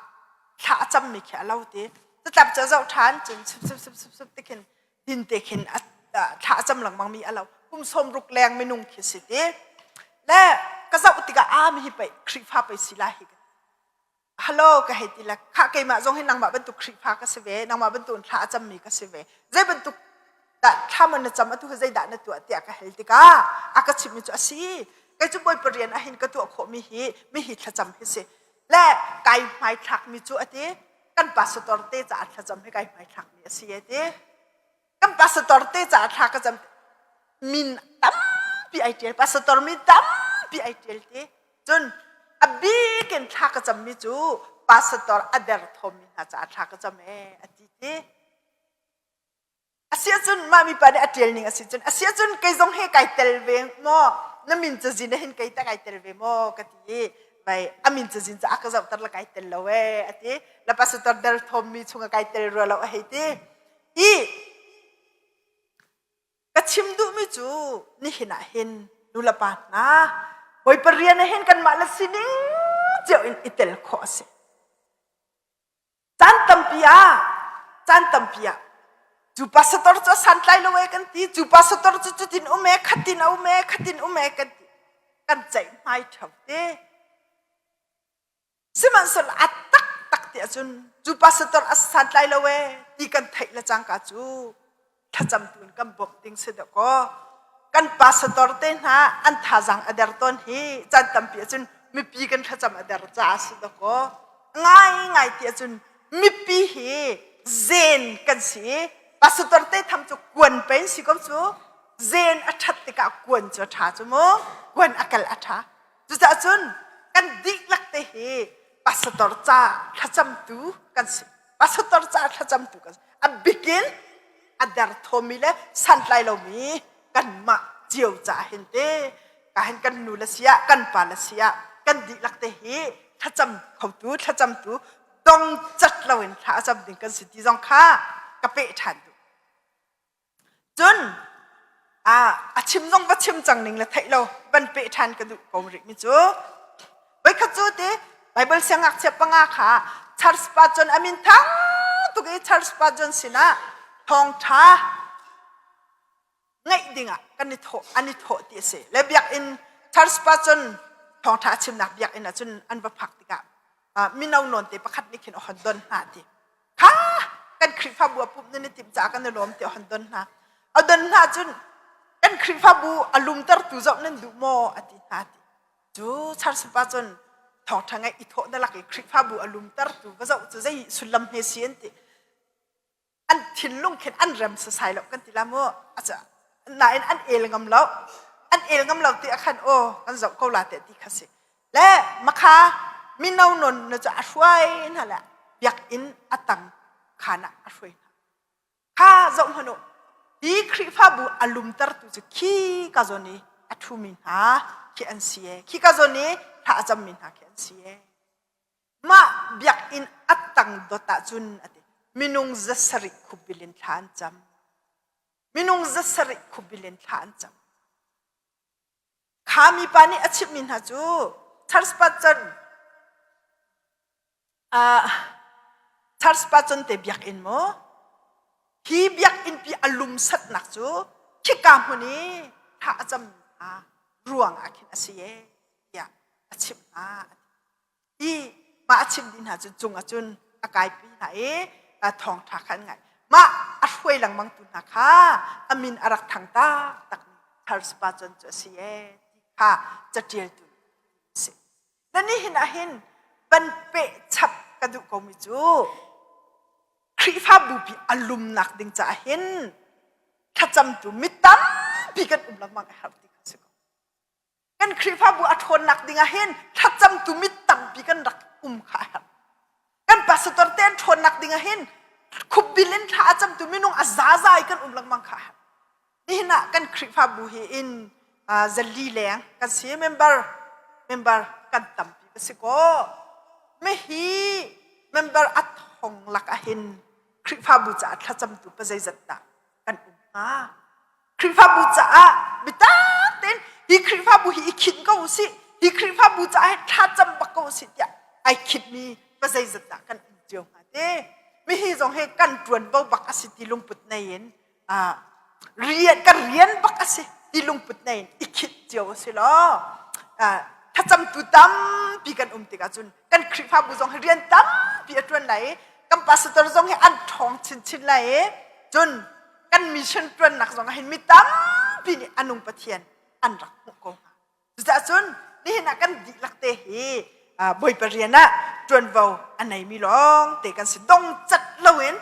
thla a cammi khi a lo ti. Catlap cu a zoh ṭhan, cun sup sup sup sup sup ti khin din te khin thla a cam lengmang mi a lo. Kum 60 leng minung khi si ti. Le ka zoh tikah a mi hi pei Khrihfa pei si lai hi Hello ka hei ti le khah keimah zong hi nangmah bantuk Khrihfa ka si ve nangmah bantuk in thla a cammi ka si ve zei bantuk dah thla man na cam atu hi zeidah na tuah tiah ka hal tikah a ka chimmi cu a si kei cu Bawipa rian ahhin ka tuah khawhmi hi mihi thlacam hi si le kai hmaithlakmi cu a ti kan pastor te caah thlacam hi kai hmaithlakmi a si a ti kan pastor te caah thla ka cam min tampi ai ṭial pastor mi tampi ai ṭial ti cun a bik in thla ka cammi cu pastor a derthawmmi hna caah thla ka cam ee a ti ti a si ahcun mah mipa nih a ṭial ning a si cun a si ahcun kei zong he kai tel ve maw na min cazin ah hin kei ta kai tel ve maw ka ti i vai a min cazin cu a ka zohter la kai tel lo ee a ti la pastor derthawmmi chung ah kai tel rua lo a hei ti I ka chim duhmi cu nihin ah hin nulepa hna Bawipa rian ah hin kanmah le sining cio in i tel khawh a si. Caan tampi ah caan tampi ah cu pastor cu a santlai lo ee kan ti cu pastor cu cutin um ee khatin a um ee khatin um ee kan ti kan ceihmai ṭheo te. Sihmanhsehlaw a taktak ti ahcun cu pastor a santlai lo ee ti kan theih le cangka cu thlacamtu in kan bawmh ding si dawh kaw kan pastor te hna an thazaang a der tawn hi caan tampi ahcun mipi kan thlacam a der caah si dawh kaw ngaingai ti ahcun mipi hi zen kan si i pastor te tham cu kuan pen si ko cu zen a ṭhat tikah kuan cu a ṭha cu mu kuan a kal a ṭha Cucaah cun kan dihlak te hi pastor ca thlacamtu kan si. Pastor ca thlacamtu kan si. A bikin a derthawmi le santlai lomi kanmah cio ca hin te ka hin kan nu le sia kan pa le sia kan dihlak te hi thlacam khotu thlacamtu dong cat loin thla a cam ding kan si ti zong kha ka peh ṭhan duh. Cun a chim zong va chim cang ning le theih lo van peh ṭhan ka duh ko rih mi cu voikhat cu ti Bible siangngakchia panga kha Charles Spurgeon a min thang tuk i Charles Spurgeon sinah thawngṭha ngaih dingah kan i thawh an i thawh ti a si le biakinn Charles Spurgeon thawngṭha a chimnak biakinn ah cun an va phak tikah mino nawn te pakhat nih khin a hon don hna ti kha kan Khrihfabu a pumh nan i timh caah kan i lawm tiah a hon don hna. A don hna cun kan Khrihfabu a lumtertu zoh nan duh maw a ti hna ti. Cu Charles pa cun thawngṭha ngaih i thawh na lak i Khrihfabu a lumtertu va zoh cu zei sullam hme si an ti. An thinlung khin an rem sasai lo kan ti la mu. Nain an el ngam lo. An el ngam lo ti ah khan aw kan zoh ko la te ti kha si. Le makha mino non na cu a hruai hna le biakinn a tang khan ah a hruai hna. Kha zoh hmanh u. Hi Khrihfabu a lumtertu cu khi ka zawn i a ṭhumi hna khi an si e. Khi ka zawn i thla a cammi hna khi an si e. Mah biakinn a tang dot ah cun a ti minung 700 khupbil in thla an cam. Minung 700 khupbil in thla an cam. Kha mipa nih a chimhmi hna cu Charles Spurgeon uh, Charles Spurgeon te biakinn maw hi biakinn pi a lumsatnak cu khika hmun i thla a cam hna ruang ah khin a si e tiah a chimh hna i mah a chim dih hna cu cung ah cun a kaipi hna i thawngṭha kha an ngaih mah a hruai lengmang tu hna kha a min a rak thang taktak mi Charles Spurgeon cu a si e ti kha caṭialtu a si na nihin ah hin van peh chap ka duh komi cu Khrihfabu pi a lumnak ding caah hin thlacamtu mi tampi kan um lengmang a herh ti kha si ko kan Khrihfabu a ṭhawnnak ding ah hin thlacamtu mi tampi. tampi kan rak um kha a herh. Kan pastor te an ṭhawnnak ding ah hin khupbil in thla a camtu minung a zaza i kan um lengmang kha a herh. Nihin ah kan Khrihfabu hi in zali leng kan si member member kan tampi ka si ko. Mihi member a thong lak ah hin Khrihfabu caah thlacamtu pa zeizat dah kan um hnga? Khrihfabu caah bitak tein hi Khrihfabu hi i khinh ko usih hi Khrihfabu caah hin thlacam bak ko usih tiah ai khinhmi pa zeizat dah kan um cio hnga te mihi zong hi kan ṭuanvo bak a si ti lungput nei in rian kan rian bak a si ti lungput nei in i khinh cio a si lo thlacamtu tampi kan um tikah cun kan Khrihfabu zong hi rian tampi a ṭuan lai i kan pastor zong hi an ṭhawng chinchin lai i cun kan mission ṭuannak zong ah hin mi tampi nih a nung Pathian an rak hmuh ko hnga. Cucaah cun nihin ah kan dihlak te hi Bawipa rian ah ṭuanvo a neimi lawng te kan si dong cat loin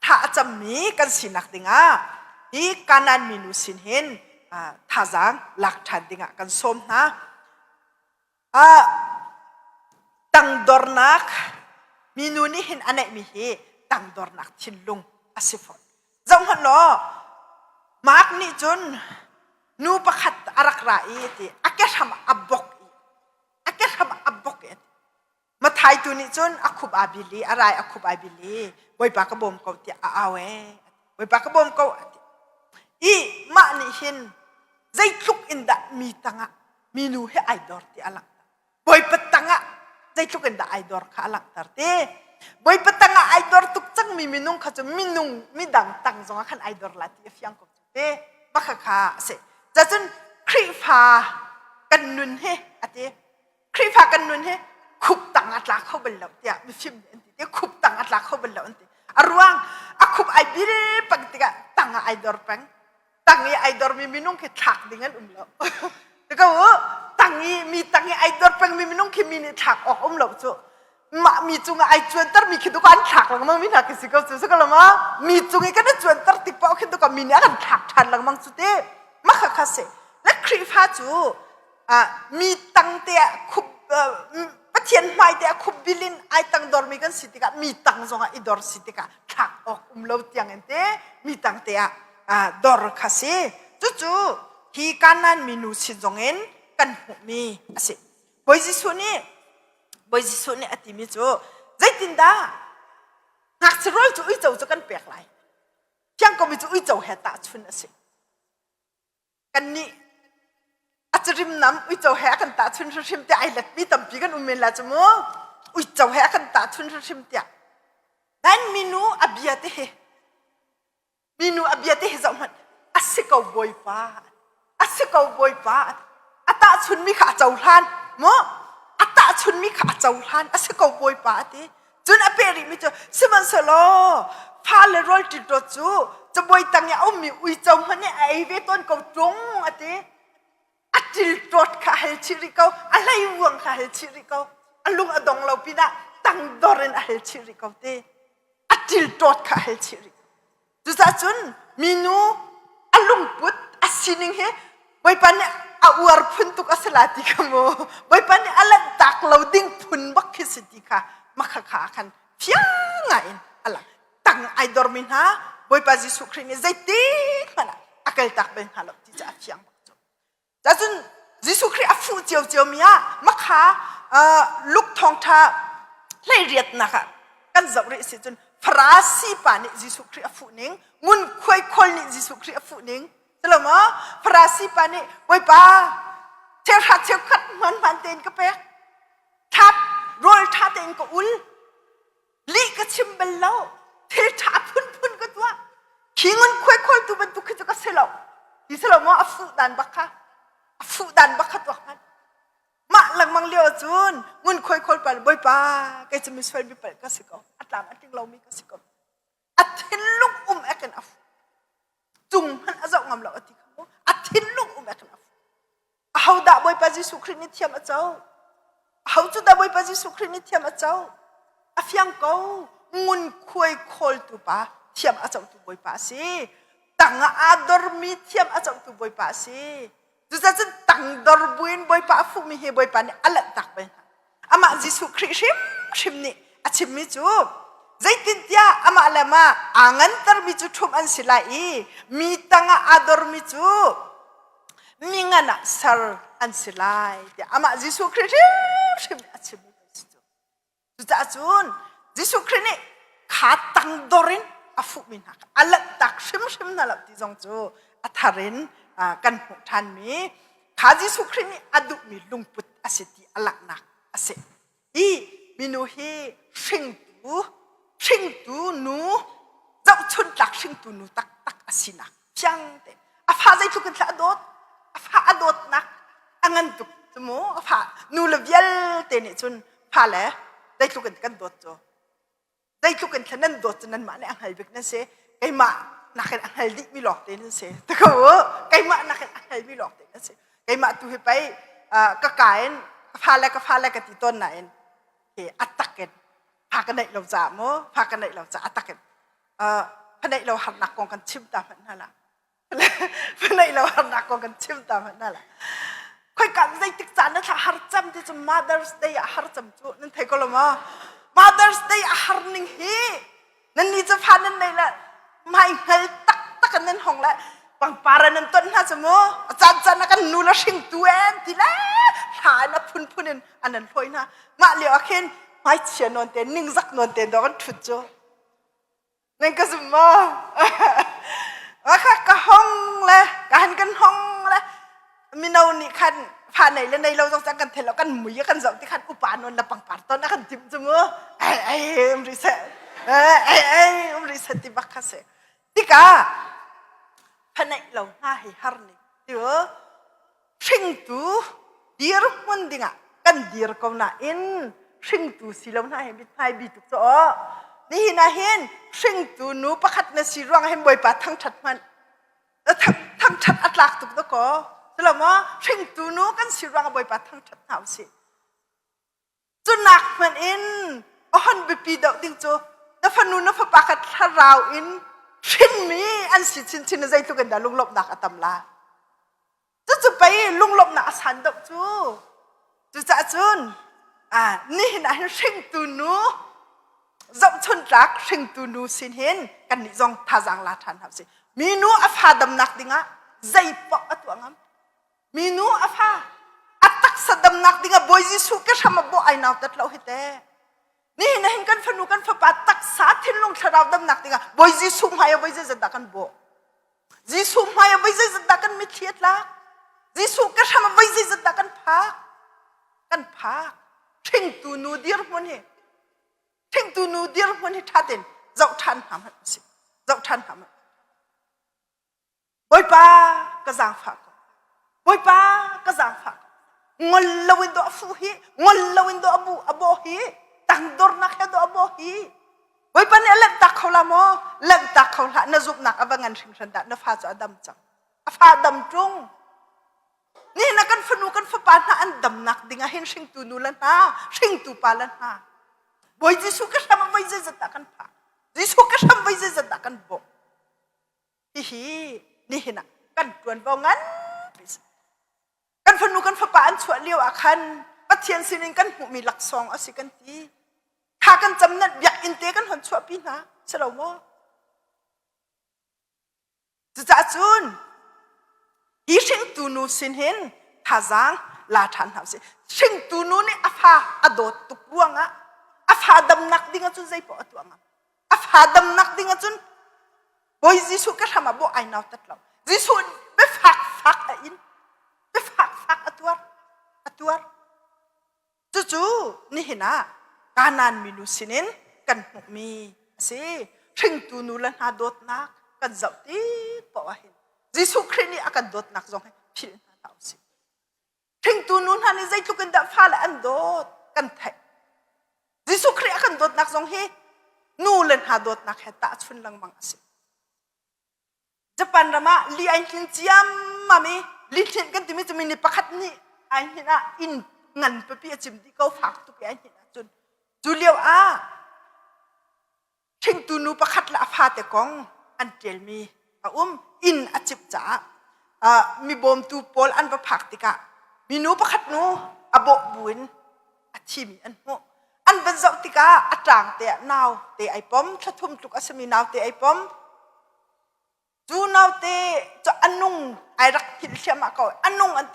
tha a cammi kan sinak dingah hi Kanaan minu sin hin thazaang lak ṭhan dingah kan sawm hna. Tangdornak minu nih hin a neihmi hi tangdornak thinlung a si fawn. Zohhmanh law, Mark nih cun nu pakhat a rak ra i ti a kehram a bok i a kehram a bok i Mathai tu nih cun a khup aa bil i a rai a khup ai bil i Bawipa ka bawm ko tiah a au ee Bawipa ka bawm ko a ti. I mah nih hin zeitluk in dah mi tangah minu he ai dor ti a langhter. Bawipa tangah zeitluk in dah ai dor kha a langhter ti. Bawipa tangah ai dor tuk cangmi minung kha cu minung midang tang zongah khan ai dor la ti a fiang ko te. Mah kha a si. Cacun Khrihfa kan nun hi a ti. Khrihfa kan nun hi khup tang a tla kho bal lo tiah mifim nih an ti ti khup tang a tla kho bal lo an ti a ruang a khup ai bil peng tikah tang ah ai dor peng tang i ai dormi minung khi thlak ding an um lo ko tang i mi tang i ai dor peng mi minung khi mi nih thlak awk um lo cu mah mi cungah ai cuanter mi khi tu an thlak lengmang mi hna khi si ko cu si ko lo ma mi cung i kan i cuanter tik paoh khi tu ka mi nih a kan thlak ṭhan lengmang cu te mah kha kha si le Khrihfa cu mi tang te ah khup Pathian hmai te ah khup bil in ai tang dormi kan si tikah mi tang zongah i dor si tikah thlak awk um lo tiang in te mi tang te ah dor kha si cucu hi Kanaan minu sin zong in kan hmuhmi a si Bawi Jesuh nih Bawi Jesuh nih a timi cu zeitindah ngakchia rawl cu uico cu kan pek lai thiang komi cu uico he tahchun a si Kannih a carimnam uico he a kan tahchun hrimhrim tiah ai letmi tampi kan um men la cu mu. Uico he a kan tahchun hrimhrim tiah. Nain minu a bia te hi minu a bia te hi zoh hmanh a si ko bawipa a si ko bawipa a tahchunmi kha a cohlan mu a tahchunmi kha a cohlan a si ko bawipa a ti Cun a peh rihmi cu sihmanhsehlaw fale rawl ṭiṭawt cu cabuai tang i a ummi uico hmanh nih a ei ve tawn ko ṭung a ti. A ṭilṭawt kha a hal chih rih ko, a hleivuang kha a hal chih rih ko, a lung a dong lo pinah tangdor in a hal chih rih ko ti. A ṭilṭawt kha a hal chih rih. Cucaah cun minu a lungput a sining hi Bawipa nih a uar phun tuk a si la ti kha mu. Bawipa nih a lanhtak lo ding phun bak khi si ti kha makha kha khan fiang ngai in a lang. Tang ai dormi hna Bawipa Jesuh Khrih nih zeitik hmanh ah a kaltak bal hna lo ti cu a fiang bak cu. Cun Jesuh Khrih a fuh ciocio mi ah makha Luke thawngṭha hleiriatnak ah kan zoh rih si cun Farasi pa nih Jesuh Khrih a fuh ning, ngunkhuai khawl nih Jesuh Khrih a fuh ning, si maw? Farasi pa nih Bawipa cheuhra cheukhat hmanhman tein ka pek, thap rawl ṭha tein ka ul, lih ka chim bal lo thil ṭha phunphun ka tuah khi ngun khuai khawltu bantuk khi cu ka si lo ti si lo maw a fuh dan bak kha a fuh dan bak kha tuak hmanh mah lengmang lio cun ngun khuai khawl pa bawipa kei cu misual mi palh ka si ko a tlam a tling lomi ka si ko a thinlung um ekin a fuh cung hmanh a zoh ngam lo a ti kha mu a thinlung um ekin a fuh Ahodah Bawipa Jesuh Khrih nih thiam a co? Aho cu dah Bawipa Jesuh Khrih nih thiam a co? A fiang ko. Ngunkhuai khawltu pa thiam a cotu Bawipa a si. Tang ah aa dormi thiam a cotu Bawipa a si. Cucaah cun tangdor buin Bawipa a fuhmi hi Bawipa nih a lanhtak bal hna. Amah Jesuh Khrih hrimhrim nih a chimmi cu zeitintiah amah le amah aa ngantermi cu ṭhumh an si lai i mi tangah aa dormi cu mi ngan ah ser an si lai tiah amah Jesuh Khrih hrimhrim nih a chimmi si cu. Cucaah cun Jesuh Khrih nih kha tangdor in a fuhmi hna kha a lanhtak hrimhrim hna lo ti zong cu a thar in kan hmuh ṭhanmi kha Jesuh Khrih nih a duhmi lungput a si ti a langhnak a si. Hi minu hi hringtu hringtu nu zohchun tlak hringtu nu taktak a sinak fiang te a fa zeitluk in thla a dawt a fa a dawtnak a ngan tuk cu mu a fa nu le vialte nih cun fa le zeitluk in kan dawt cu zeitluk in thla nan dawt cu nanmah nih a hngal bik nan si keimah nakin a hngal dih mi lawng te nan si ti ko u keimah nakin a hngal mi lawng te nan si keimah tu hi pei ka ka in ka fa le ka fa le ka ti tawn nain hi a tak in fa ka neih lo caah mu fa ka neih lo caah a tak in fa neih lo harnak kong kan chim ta hmanh hna la fa neih lo harnak kong kan chim ta hmanh hna la khoika zeitik caan na thla har cam ti cu Mother's Day ah har cam cu nan thei ko lo maw Mother's Day a har ning hi nan ni cu fa nan nei le mai hngal taktak in nan hong le pangpar nan ton hna cu mu a caan caan ah kan nu le hringtu en ti le hla in a phunphun in an an hlawi hna mah lio ah khin hmaichia nawn te ningzak nawn te dawh kan ṭhut cu Nan ka zum maw? Ka ka hong le ka han kan hong le mino nih khan fa nei le nei lo zong kan thei lo kan mui kan zoh ti khan upa non le pangpar ton a kan timh cu mu ai ai um ri seh ai ai um ri seh ti bak kha si tikah fa neih lo hna hi har ning ti hringtu dirhmun dingah kan dir ko nain hringtu si lo hna hi mithmai bi tuk cu aw nihin ah hin hringtu nu pakhat na si ruang hin bawipa thangṭhat hmanh thangṭhat a tlak tuk dakaw silo maw hringtu nu kan si ruang ah bawipa thangṭhat hna usih Cunak hmanh in a hon biapi deuh ding cu na fanu na fapa kha thlarau in hrinmi an si chinchin na zeitluk in dah lunglawmhnak a tam la. Cucu pei lunglawmhnak a san deuh cu. Cucaah cun nihin ah hin hringtu nu zohchun tlak hringtu nu sin hin kannih zong thazaang la ṭhan hna usih. Minu a fa damnak dingah zei paoh a tuah ngam. Minu a fa a taksa damnak dingah Bawi Jesuh ke hram a bawh ai nautat lo hi te. Nihin hin kan fanu kan fapa taksa thinlung thlarau damnak dingah Bawi Jesuh hmai ah voi zeizat dah kan bawh. Jesuh hmai ah voi zeizat dah kan mitthli a tlak. Jesuh ke hram ah voi zeizat dah kan phak. Kan phak. Hringtu nu dirhmun hi hringtu nu dirhmun hi ṭha tein zoh ṭhan hna hmanh usih. Zoh ṭhan hna hmanh. Bawipa ka zaangfah ko. Bawipa ka zaangfah ko. Ngol loin dawh a fuh hi, ngol loin dawh a bu a bawh hi, tangdornak he dawh a bawh hi. Bawipa nih a lanhtak kho la maw? Lanhtak kho hlah. Na zumhnak a va ngan hringhran dah. Na fa cu a dam cang. A fa dam ṭung. Nihin ah kan fanu kan fapa hna an damnak ding ah hin hringtu nu le hna, hringtu pa le hna. Bawi Jesuh ka hram ah voi zeizat dah kan phak? Jesuh ka hram voi zeizat dah kan bawh? Hihi nihin ah kan ṭuanvo nganpi si. Kan fanu kan fapa an chuah lio ah khan Pathian sinin kan hmuhmi laksawng a si kan ti. Tha kan cam nan biakinn te kan hon chuahpi hna si lo maw? Cucaah cun hi hringtu nu sin hin thazaang la ṭhan hna usih. Hringtu nu nih a fa a dawt tuk ruangah a fa damnak ding ahcun zei paoh a tuah ngam. A fa damnak ding ahcun Bawi Jesuh ka hram ah bawh ai nautat lo. Jesuh biafak fak a in. Biafak fak a tuar. A tuar. Cucu nihin ah Kanaan minu sinin kan hmuhmi a si. Hringtu nu le hna dawtnak kan zoh tik paoh ah hin Jesuh Khrih nih a kan dawtnak zong hi philh hna hlah usih. Hringtu nu hna nih zeitluk in dah fale an dawt kan theih. Jesuh Khrih a kan dawtnak zong hi nu le hna dawtnak he tahchun lengmang a si. Japan ram ah li ai hnin ciammam i li hlinh kan timi cu mi pakhat nih ai hlinh ah inn ngan pipi a cim dih ko fak tuk i ai hlinh ahcun cu lio ah Hringtu nu pakhat le a fate kong an ṭialmi a um. Inn a cimh caah mi bawmtu pawl an va phak tikah minu pakhat nu a bawh buin A thimi an hmuh. An van zoh tikah a ṭang te ah nau te ai pom, thla thum tluk a simi nau te ai pom. Cu naute cu a nung ai rak philh hliahmah ko. A nung an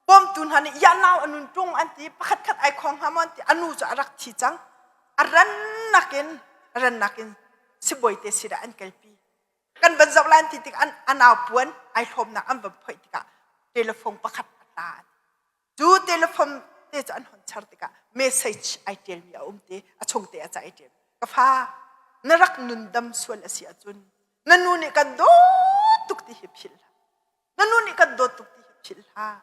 bawmtu hna nih ya nau a nun ṭung an ti pakhat khat ai khong hnga maw an ti a nu cu a rak thi cang. A rannak in rannak in sibawi te sinah an kalpi. Kan van zoh lai an ti tik an a nau puan ai hlawmnak an van phoih tikah telephone pakhat a tla. Cu telephone te cu an hon char tikah message ai ṭialmi a um ti a chung te a ca ai ṭial. Ka fa na rak nun dam sual a si ahcun na nu nih kan dawt tuk ti hi philh hlah. Na nu nih kan dawt tuk ti hi philh hlah.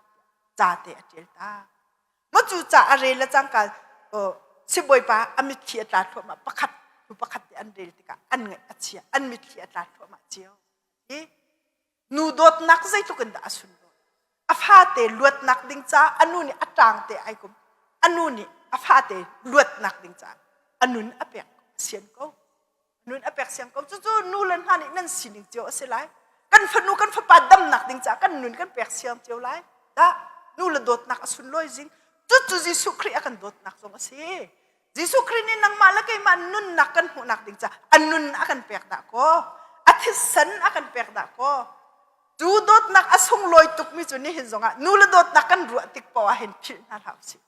Ca te a ṭial ta. Ma cu ca a rel le cangka sibawipa a mitthli a tla thluahmah pakhat hnu pakhat te an rel tikah an ngaih a chia an mitthli a tla thluahmah cio. Hi nu dawtnak zeitluk in dah a sunlawi. A fate luatnak ding caah a nu nih a ṭang te ai kum. A nu nih a fate luatnak ding caah a nun a pek sian ko. Nun a pek siang ko. Cucu nu le hna nih nan sining cio a si lai. Kan fanu kan fapa damnak ding caah kan nun kan pek siang cio lai. Dah nu le dawtnak a sunlawi zing. Cucu Jesuh Khrih a kan dawtnak zong a si. Jesuh Khrih nih nangmah le keimah nunnak kan hmuhnak ding caah a nun a kan pek dah kaw, a thisen a kan pek dah kaw, cu dawtnak a sunglawi tukmi cu nihin zongah nu le dawtnak kan ruah tik paoh ah hin philh hna hlah usih.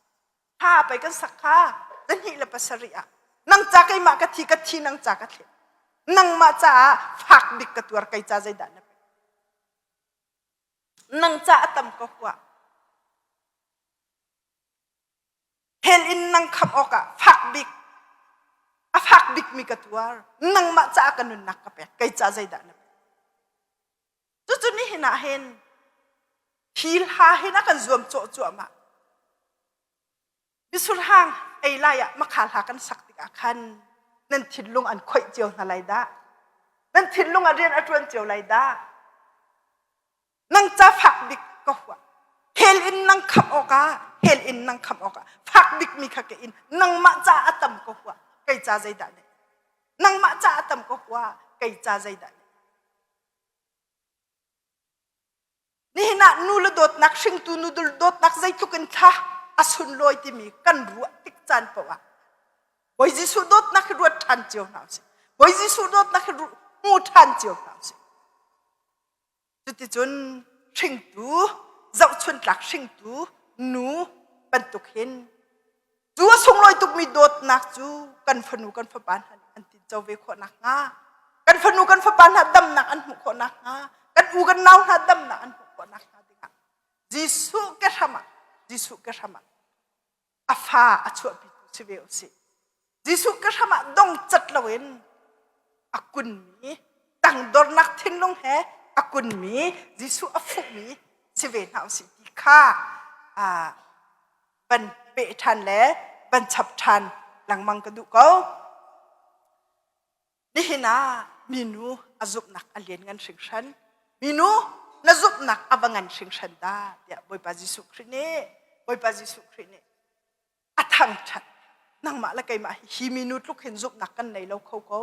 Hla pei kan sak kha 27 ah nang ca keimah ka thi ka thi nang ca ka thlet nangmah caah fak bik ka tuar kei ca zeidah na pek nang ca a tam ka huah hell in nang khamh awkah fak bik a fak bik mi ka tuar nangmah caah ka nunnak ka pek kei ca zeidah na pek cucu nihin ah hin hi hla hin a kan zuam cawh cuahmah misurhang ei lai ah makha hla kan sak tikah khan nan thinlung an khoih cio hna lai dah nan thinlung ah rian a ṭuan cio lai dah nang ca fak bik ka huah hell in nang khamh awkah hell in nang khamh awkah fak bik mi kha ka in nangmah ca a tam ka huah kei ca zeidah ne nangmah ca a tam ka huah kei ca zeidah ne Nihin ah nu le dawtnak hringtu nu dawtnak zeitluk in thla a sunlawi timi kan ruah tik caan paoh ah Bawi Jesuh dawtnak hi ruat ṭhan cio hna usih. Bawi Jesuh dawtnak hi hmu ṭhan cio hna usih. Cuticun hringtu zohchuntlak hringtu nu bantuk hin Cu a sunglawi tukmi dawtnak cu kan fanu kan fapa hna nih an tinco ve khawh nakhnga, kan fanu kan fapa hna damnak an hmuh khawh nakhnga, kan u kan nau hna damnak an hmuh khawh nakhnga dingah Jesuh ke hram ah Jesuh ke hram ah a fa a chuahpitu si ve usih. Jesuh ke hram ah dong cat loin a kunmi tangdornak thinlung he a kunmi Jesuh a fuhmi si ve hna usih ti kha van peh ṭhan le van chap ṭhan lengmang ka duh ko. Nihin ah minu a zumhnak a lian ngan hringhran. Minu na zumhnak a va ngan hringhran dah tiah Bawipa Jesuh Khrih nih Bawipa Jesuh Khrih nih a thangṭhat. Nangmah le keimah hi hi minu tluk hin zumhnak kan nei lo kho ko.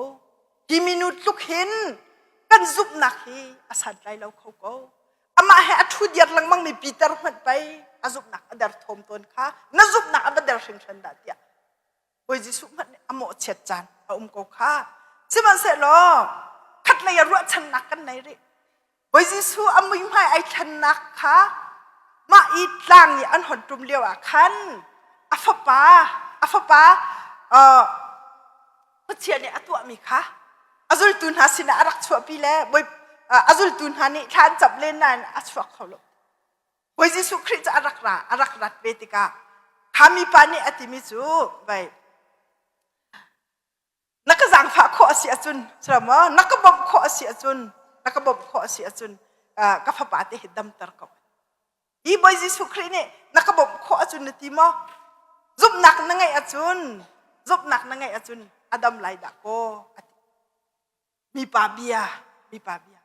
Hi minu tluk hin kan zumhnak hi a santlai lo kho ko. Amah he a ṭhu diar lengmang mi Peter hmanh pei a zumhnak a der thawm tawn kha na zumhnak a va der hringhran dah tiah Bawi Jesuh hmanh nih a mawhchiat caan a um ko kha. Sihmanhsehlaw khatlei ah ruahchannak kan nei rih. Bawi Jesuh a muihmai ai thlennak kha mah i tlang i an hon ṭum lio ah khan a fapa a fapa Khuachia nih a tuahmi kha a zultu hna sinah a rak chuahpi le bawi a zultu hna nih thla an camh len nain a chuak kho lo. Bawi Jesuh Khrih cu a rak ra a rak rat ve tikah kha mipa nih a timi cu vai na ka zaangfah khawh a si ahcun maw na ka bawmh khawh a si ahcun na ka bawmh khawh a si ahcun ka fapa te hi damter ko. Hi Bawi Jesuh Khrih nih na ka bawmh khawh ahcun na ti maw? Zumhnak na ngeih ahcun zumhnak na ngeih ahcun a dam lai dah kaw a ti. Mipa bia, mipa bia.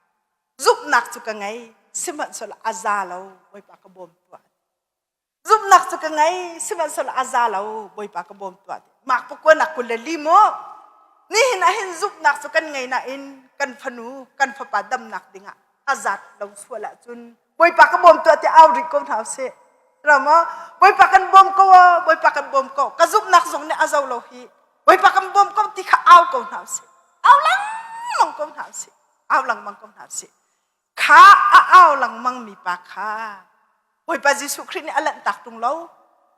Zumhnak cu ka ngei, sihmanhsehlaw a za lo, Bawipa ka bawm tuah. Zumhnak cu ka ngei, sihmanhsehlaw a za lo, Bawipa ka bawm tuah. Mak pakuanak 24 mu. Nihin ah hin zumhnak cu kan ngei nain kan fanu, kan fapa damnak dingah a zat lo sual ahcun Bawipa ka bawm tuah tiah au rih ko hna usih. Rama Bawipa kan bawm ko Bawipa kan bawm ko ka zumhnak zong nih a zo lo hi Bawipa kan bawm ko ti kha au ko hna usih au lengmang ko hna usih au lengmang ko hna usih kha a au lengmang mi pa kha Bawipa Jesuh Khrih nih a lanhtak ṭung lo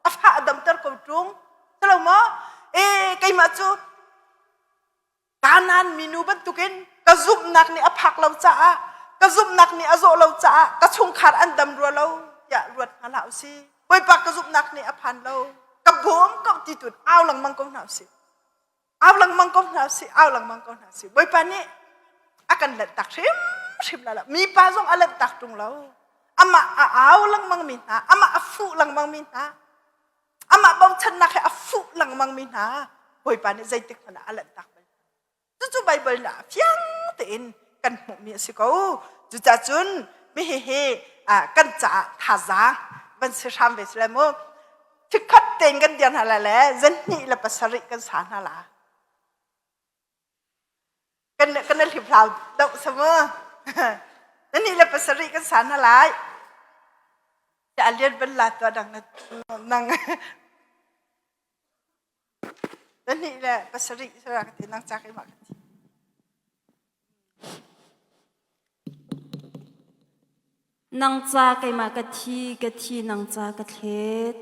a fa a damter ko ṭung lo maw e keimah cu Kanaan minu bantukin ka zumhnak nih a phak lo caah ka zumhnak nih a zawh lo caah ka chungkhar an dam rua lo tiah ruat hna hlah usih. Bawipa ka zumhnak nih a phan lo. Ka bawm ko ti tun au lengmang ko hna usih. Au lengmang ko hna usih. Au lengmang ko hna usih. Bawipa nih a kan lanhtak hrimhrim la lo. Mipa zong a lanhtak ṭung lo. Amah a au lengmang mi hna, amah a fuh lengmang mi hna, amah bochannak he a fuh lengmang mi hna Bawipa nih zeitik hmanh ah a lanhtak bal. Cucu Baibal nih fiang tein kan hmuhmi a si ko. Cucaah cun mi hihi kan caah thazaang van si hram ve sile mu. Thikhat tein kan dir hna lai le zan hnih le pasarih kan sa hna la. Kan kan hlip hlau doh samu. Zan hnih le pasarih kan sa hna lai. A lian ban la tuah dang nang Zan le pasarih sara ka ti nang ca keimah ka ti. Nang ca keimah ka thi, ka thi nang ca ka thlet.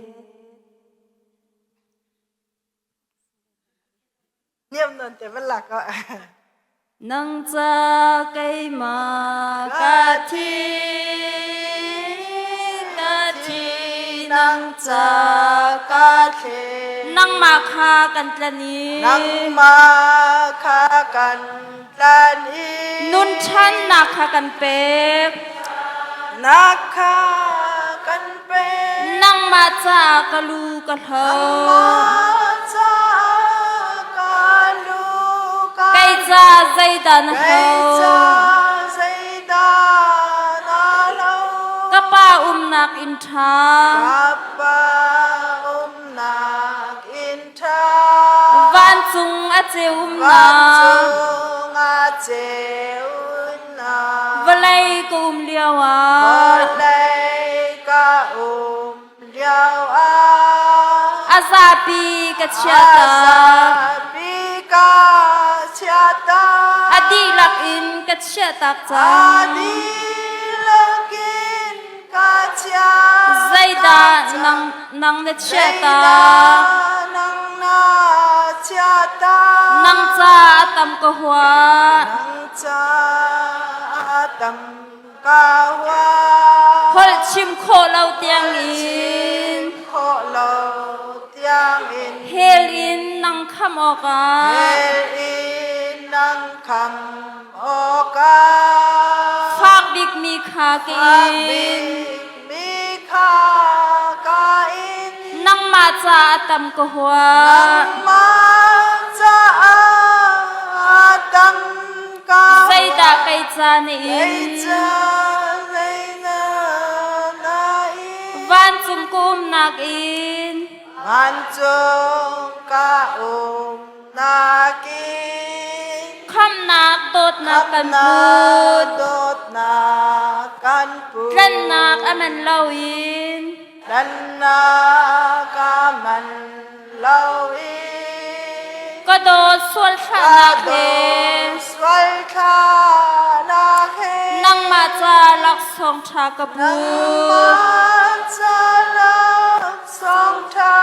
Niam non te van lak ah. Nang ca keimah ka thi, ka thi nang ca ka thle. Nangmah kha kan tlan i Nangmah kha kan tlan i nun ṭhannak kha kan pek. Nak kha kan pek. Nangmah caah ka lu ka hlo. Nangmah caah ka lu ka Kei ca zeidah na hlo? Kei ca zeidah na hlo? Ka pa umnak inn ṭha. Ka pa umnak inn ṭha. Vancung a ceu umnak. Vancung a ceunak. Vawlei ka um lio ah. Vawlei ka um lio ah. A zapi ka chiahtak. A zapi ka chiahtak. A dihlak in ka chiahtak cang. A dihlak in ka chiahtak. Zeidah nang nang na chiahtak? Zeidah nang na chiahtak? Nang ca a tam ka hua. Nang ca a tam ka hua. Holh chim khawh lo tiang in. Khawh lo tiang in. Hell in nang kham awkah. Hell in nang kham awkah. Fak bikmi kha ka in. Mi kha ka in. Nangmah ca a tam ka hua. Nangmah caah tam ka hua. Zeidah kei ca na in? Kei ca zeidah na in? Vancung ka umnak in. Vancung ka umnak in. Khamhnak dawtnak kan put. Dawtnak kan put. Tlanhnak a man loin. Tlanhnak a man loin. Ka dawt sual thlahnak he. Sual thlahnak he. Nangmah ca laksawng ṭha ka put. Nangmah ca laksawng ṭha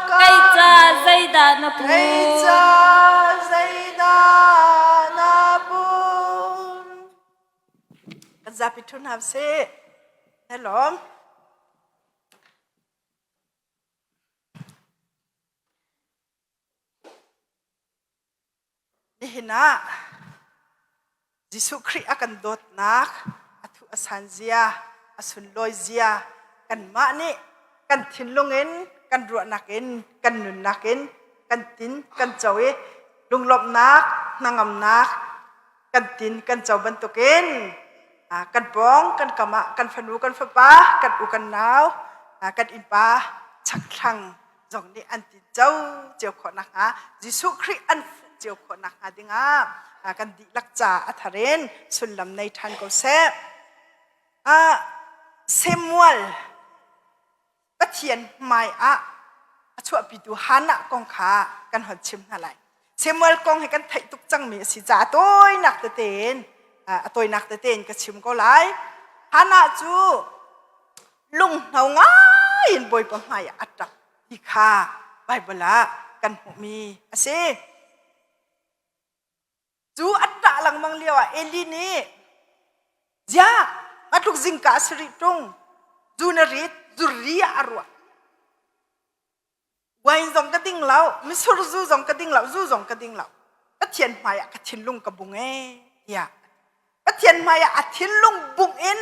ka Kei ca zeidah na put? Kei ca zeidah na put? Kan zapi ṭhu hna sih. Hello. Nihin ah Jesuh Khrih a kan dawtnak, a thu a san zia, a sunlawi zia kanmah nih kan thinlung in, kan ruahnak in, kan nunnak in kan tin kan co i lunglawmhnak, hnangamnak kan tin kan co bantukin kan pawng kan kam ah kan fanu kan fapa kan u kan nau kan innpa chakthlang zong nih an tin co cio khawh nakhnga Jesuh Khrih an fuh cio khawh nakhnga dingah kan dihlak ca a thar in sullam nei ṭhan ko seh. Samuel. Pathian hmai ah a chuahpitu Hannah kong kha kan hon chim hna lai. Samuel kong hi kan theih tuk cangmi a si caah a tawinak tete in a tawinak tete in ka chim ko lai. Hannah cu lunghno ngai in Bawipa hmai ah a ṭap ti kha Baibal ah kan hmuhmi a si. Cu a ṭah lengmang lio ah Eli nih ziah matluk zingka a si rih ṭung zu na rit zu ri ah a ruah. Wine zong ka ding lo, mitsur zu zong ka ding lo, zu zong ka ding lo. Pathian hmai ah ka thinlung ka bung ee tiah. Pathian hmai ah a thinlung bung in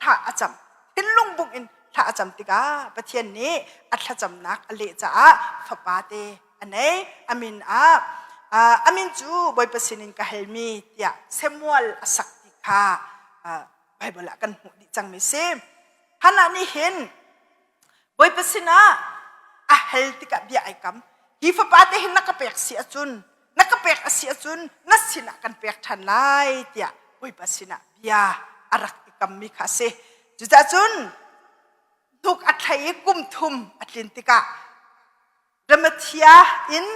thla a cam. Thinlung bung in thla a cam tikah Pathian nih a thlacamnak a leh caah fapa te a nei. A min ah a min cu Bawipa sinin ka halmi tiah Samuel a sak ti kha Baibal ah kan hmuh dih cangmi si. Hannah nih hin Bawipa sinah a hal tikah bia ai kam. Hi fapa te hin na ka pek si ahcun na ka pek a si ahcun na sinah kan pek ṭhan lai tiah Bawipa sinah bia a rak i kammi kha a si. Cucaah cun hnuk a thlei i kum thum a tlin tikah Ramathia in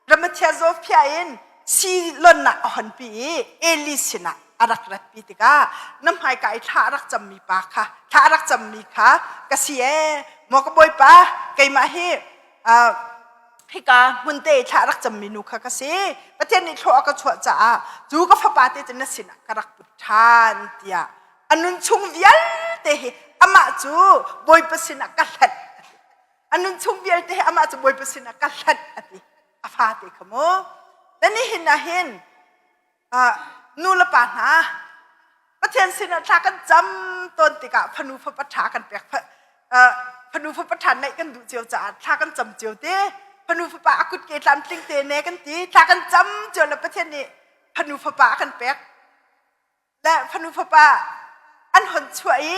Ramathia Zophia in Silon ah a honpi i Eli sinah a rak ratpi tikah na hmaika i thla a rak cammi pa kha thla a rak cammi kha ka si ee maw ka bawipa keimah hi hika hmunte i thla a rak cammi nu kha ka si Pathian nih thlawh a ka chuah caah cu ka fapa te cu na sinah ka rak put ṭhan tiah a nun chung vialte hi amah cu bawipa sinah ka hlanh a nun chung vialte hi amah cu Bawipa sinah ka hlanh a ti a fate kha mu na nihin ah hin nu le pa hna Pathian sinah thla kan cam tawn tikah fanu fapa ṭha kan pek fanu fapa ṭha neih kan duh cio caah thla kan cam cio te fanu fapa a kut ke tlamtling te ne kan ti thla kan cam cio le Pathian nih fanu fapa a kan pek le fanu fapa an hon chuah i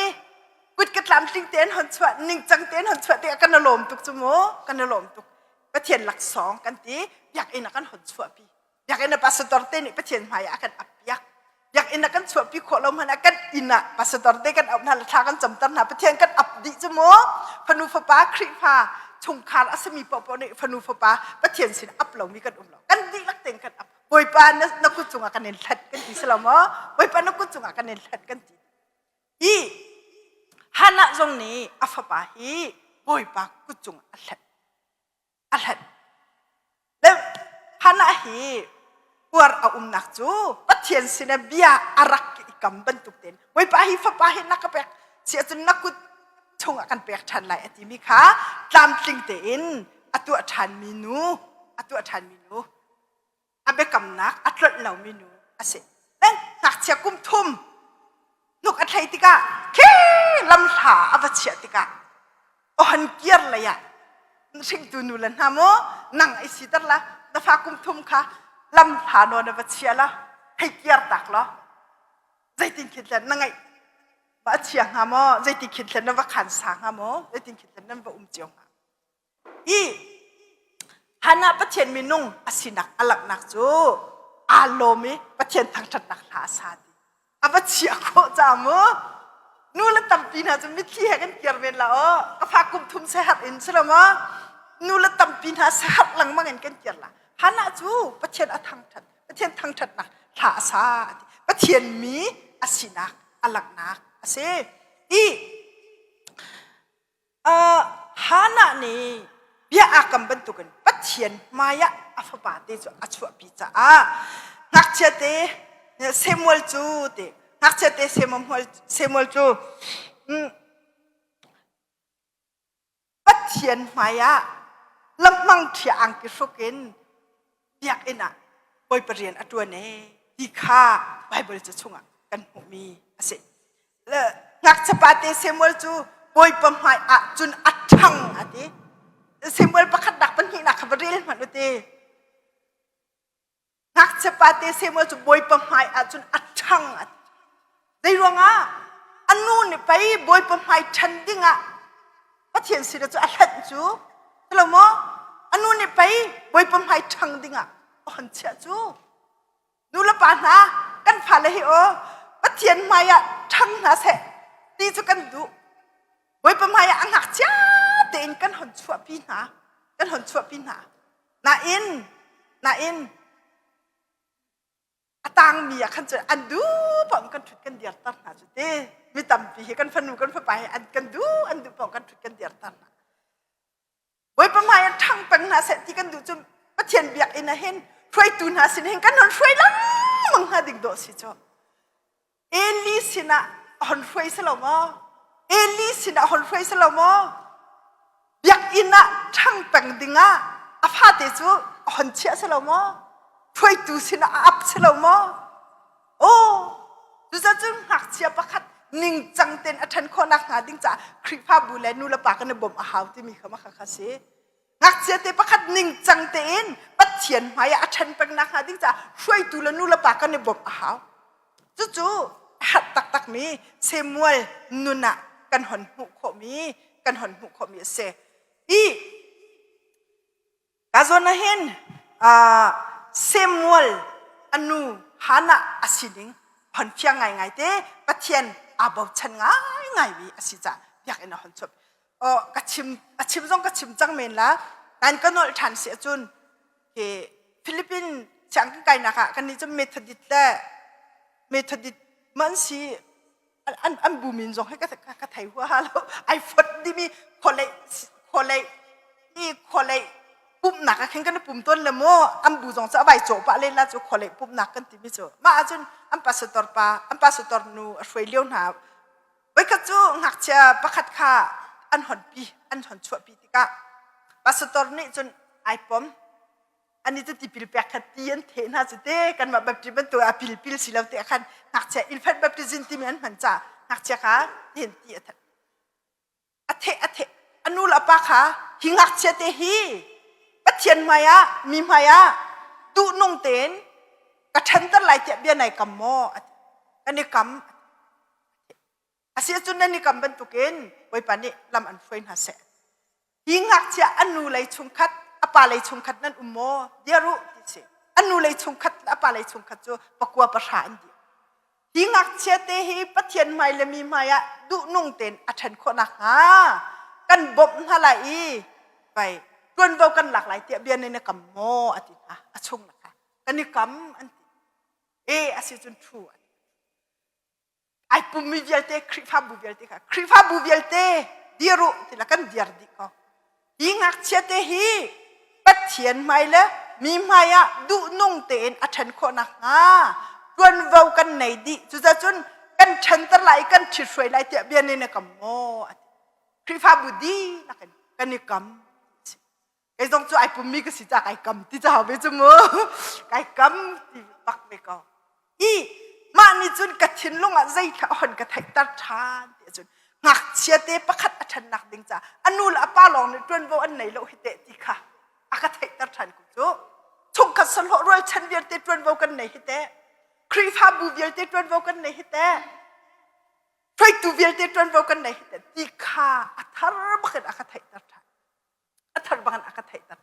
kut ka tlamtling te an hon chuah ningcang te an hon chuah tikah kan i lawm tuk cu mu kan i lawm tuk Pathian laksawng kan ti biakinn ah kan hon chuahpi biakinn ah pastor te nih Pathian hmai ah a kan ap piak biakinn ah kan chuahpi khawh lo hmanh ah kan inn ah pastor te kan auh hna le thla kan camter hna Pathian kan ap dih cu mu fanu fapa Khrihfa chungkhar a simi paohpaoh nih fanu fapa Pathian sin ap lomi kan um lo kan dihlak tein kan ap Bawipa na, na kut cungah kan in hlat kan ti si lo maw? Bawipa na kut cungah kan in hlat kan ti. I Hannah zong nih a fapa hi Bawipa kut cungah a hlat. A hlat. Le Hannah hi uar a umnak cu Pathian sinah bia a rak i kam bantuk tein Bawipa hi fapa hi na ka pek si ahcun na kut chungah kan pek ṭhan lai a timi kha tlamtling tein a tuah ṭhanmi nu a tuah ṭhanmi nu a biakamnak a tlolh lomi nu a si. Then ngakchia kum thum hnuk a thlei tikah khi lamhla a va chiah tikah ohan kiar lei ah hringtu nu le hna mu nang i siter la na fa kum thum kha lamhla nawn a va chia la hei kiar tak law zeitin khin tlen na ngaih va a chia hnga maw zeitin khin tlen na va khan sa hnga maw zeitin khin tlen nan va um cio hnga I Hannah Pathian minung a sinak a langhnak cu aa lawm i Pathian thangṭhatnak hla a sa ti. A va chiah khawh ca mu. Nu le tampi hna cu mitthli he kan kir men la aw. Ka fa kum thum seharh in si lo maw? Nu le tampi hna seharh lengmang in kan kir la. Hannah cu Pathian a thangṭhat. Pathian thangṭhatnak hla a sa ti. Pathian mi a sinak a langhnak a si. I Hannah nih bia aa kam bantukin Pathian hmaiah a fapa te cu a chuahpi caah ngakchia te Samuel cu te ngakchia te Samuel cu Pathian hmaiah lamhmang ṭhia angki hruk in biakinn ah Bawipa rian a ṭuan ee ti kha Baibal ca chungah kan hmuhmi a si. Le ngakchiapa te Samuel cu Bawipa hmai ah cun a ṭhang a ti. Samuel pakhatnak pahnihnak kha va rel hmanh u ti. Ngakchiapa te Samuel cu Bawipa hmai ah cun a ṭhang a ti. Zei ruangah a nu nih pei Bawipa hmai ṭhan dingah Pathian sinah cu a hlanh cu lo maw? A nu nih pei Bawipa hmai ṭhang dingah a hon chiah cu. Nu le pa hna kan fale hi aw Pathian hmai ah ṭhang hna seh ti cu kan duh. Bawipa hmai ah a ngakchia tein kan hon chuahpi hna. Kan hon chuahpi hna. Nain, nain a tangmi ah khan cun an duh paoh kan ṭhut kan dirter hna cu ti. Mi tampi hi kan fanu kan fapa hi an kan duh an duh paoh kan ṭhut kan dirter hna. Bawipa hmai ah ṭhang peng hna seh ti kan duh cu Pathian biakinn ah hin hruaitu hna sin hin kan hon hruai lengmang hna ding dawh si cu. Eli sinah hon hruai si lo maw? Eli sinah hon hruai si lo maw? Biakinn ah ṭhang peng dingah a fate cu hon chiah si lo maw? Hruaitu sinah a ap si lo maw? Aw, cuzacun ngakchia pakhat ningcang tein a ṭhan khawh nakhnga ding caah Khrihfabu le nulepa kan i bawmh a hau timi kha mah kha si. Ngakchia te pakhat ningcang tein Pathian hmaiah a ṭhan peng nakhnga ding caah hruaitu le nulepa kan i bawmh a hau. Cucu a herh taktakmi Samuel nun ah kan hon hmuh khawhmi kan hon hmuh khawhmi a si. I Ka zawn ah hin Samuel a nu Hannah a sining hon fiang ngaingai te Pathian aa bochan ngaingai mi a si caah biakinn a hon chuah. Oh, ka chim a chim zong ka chim cang men la. Nan ka nolh ṭhan si ahcun hi Philippine siang kan kainak ah kannih cu Methodist le Methodist man si an an bu min zong hi ka ka thei huaha lo ai fot dimi khualei khualei i khualei pumhnak ah khin kan pum tawn le mu an bu zong cu a vai cawh pah len la cu khualei pumhnak kan timi cu mah ahcun an pastor pa an pastor nu a hruai lio hna voikhat cu ngakchia pakhat kha an hon pi an hon chuahpi tikah pastor nih cun ai pom ani cu tipil pek kha ti an theh hna cu te kanmah baptism bantuk a pilpil si lo te khan ngakchia infant baptism timi an hman ca ngakchia kha tin ti a that a theh a theh a nu le a pa kha hi ngakchia te hi Pathian hmai ah mi hmai ah duhnung tein ka ṭhanter lai tiah bia nai kam maw kan i kam A si ahcun nan i kam bantukin Bawipa nih lam an hruai hna seh. Hi ngakchia an nu lei chungkhat, a pa lei chungkhat nan um maw? Dir u ti si. An nu lei chungkhat le a pa lei chungkhat cu pakua pahra an dir. Hi ngakchia te hi Pathian hmai le mi hmai ah duhnung tein a ṭhen khawh nakhnga kan bawmh hna lai i vai ṭuanvo kan lak lai tiah bia nan i kam maw a ti hna. A chung lakah kan i kam an ti. E a si cun ṭhu an ti. Ai pummi vialte Khrihfabu vialte kha Khrihfabu vialte dir u tila kan dir dih ko. Hi ngakchia te hi Pathian hmai le mi hmai ah duhnung tein a ṭhen khawh nakhnga ṭuanvo kan nei dih. Cuzacun kan ṭhenter lai i kan ṭhithruai lai tiah bia nih na kam maw? A ti. Khrihfabu dihlak in kan i kam. Kei zong cu ai pummi ka si caah kai kam ti ca ve cu mu. Kai kam ti bak ve ko. I mah nih cun ka thinlung ah zeithla a hon ka theihter ṭhan ti ahcun ngakchia te pakhat a ṭhannak ding caah a nu le a pa lawng nih ṭuanvo an nei lo hi teh ti kha a ka theihter ṭhan ko cu. Chungkhat sahlawh rualchan vialte ṭuanvo kan nei hi teh. Khrihfabu vialte ṭuanvo kan nei hi teh. Hruaitu vialte ṭuanvo kan nei hi teh ti kha a thar bakin a ka theihter ṭhan. A thar bangin a ka theihter.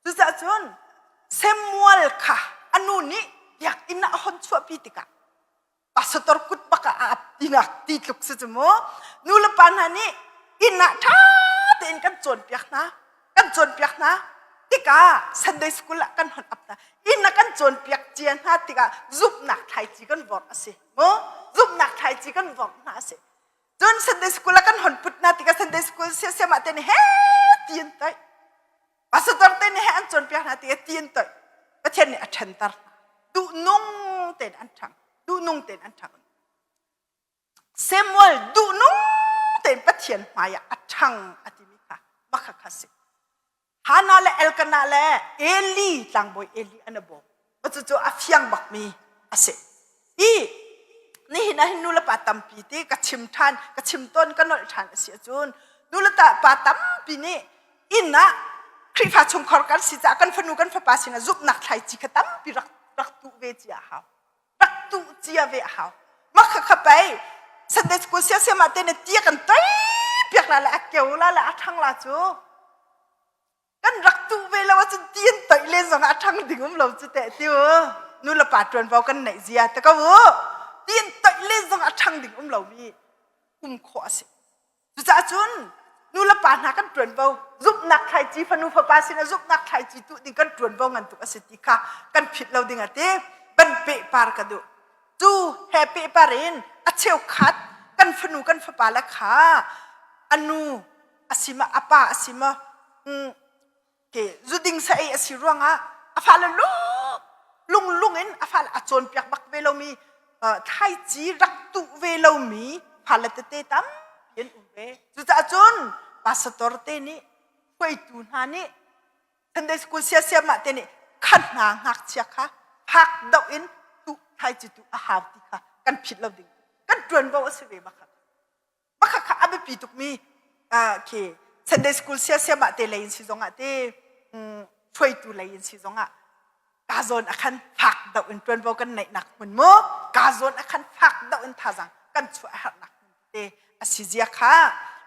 Cucaah cun Samuel kha a nu nih biakinn ah a hon chuahpi tikah pastor kut bak ah a ap tinak ti tluk si cu mu. Nu le pa hna nih inn ah ṭha tein kan cawnpiak hna. Kan cawnpiak hna tikah Sunday school ah kan hon ap hna. Inn ah kan cawnpiak cia hna tikah zumhnak thlaici kan vorh a si. Mu zumhnak thlaici kan vorh hna a si. Cun Sunday school ah kan hon put na tikah Sunday school siasiam ah te nih he ti an toih. Pastor te nih he an cawnpiak hna tikah ti an toih. Pathian nih a ṭhanter hna. Duhnung tein an ṭhang. Duhnung tein an ṭhang. Samuel duhnung tein Pathian hmaiah a ṭhang a timi kha makha kha si. Hannah le Elkanah le Eli tlangbawi Eli an i bawm. Cucu a fiang bakmi a si. I nihin ah hin nulepa tampi ti ka chim ṭhan, ka chim tawn, ka nolh ṭhan a si ahcun nulepa tampi nih inn ah Khrihfa chungkhar kan si caah kan fanu kan fapa sinah zumhnak thlaici kha tampi rak rak tuh ve cia a hau. Rak tuh cia ve a hau. Mah kha kha pei Sunday school siasiam ah te na tia kan toi piak la le a keu la le a ṭhang la cu kan rak tuh ve lo ahcun ti an toih len zong ah a ṭhang ding um lo cu teh ti u nu le pa ṭuanvo kan neih zia te ko u ti an toih len zong ah a ṭhang ding um lomi um khawh a si cucaah cun Nu le pa hna kan ṭuanvo zumhnak thlaici fanu fapa sinah zumhnak thlaici tuh ding kan ṭuanvo ngan tuk a si ti kha kan philh lo ding a ti. Van pehpar ka duh. Cu he pehpar in a cheukhat kan fanu kan fapa le kha a nu a si ma a pa a si ma ke zuding sa ei a si ruangah a fale lung lung in a fale a cawnpiak bak ve lomi thlaici rak tuh ve lomi fale tete tampi an um ve. Cucaah cun pastor te nih hruaitu hna nih Sunday school siasiamah te nih khan hna ngakchia kha phak doh in tuh thlaici tuh a hau ti kha kan philh lo ding kan ṭuanvo a si ve bakha bakha kha a biapi tukmi khi Sunday school siasiamah te lei in si zongah te hruaitu lei in si zongah ka zawn a khan fak doh in ṭuanvo kan neihnak hmun mu ka zawn a khan fak doh in thazang kan chuah a herhnak hmun te a si zia kha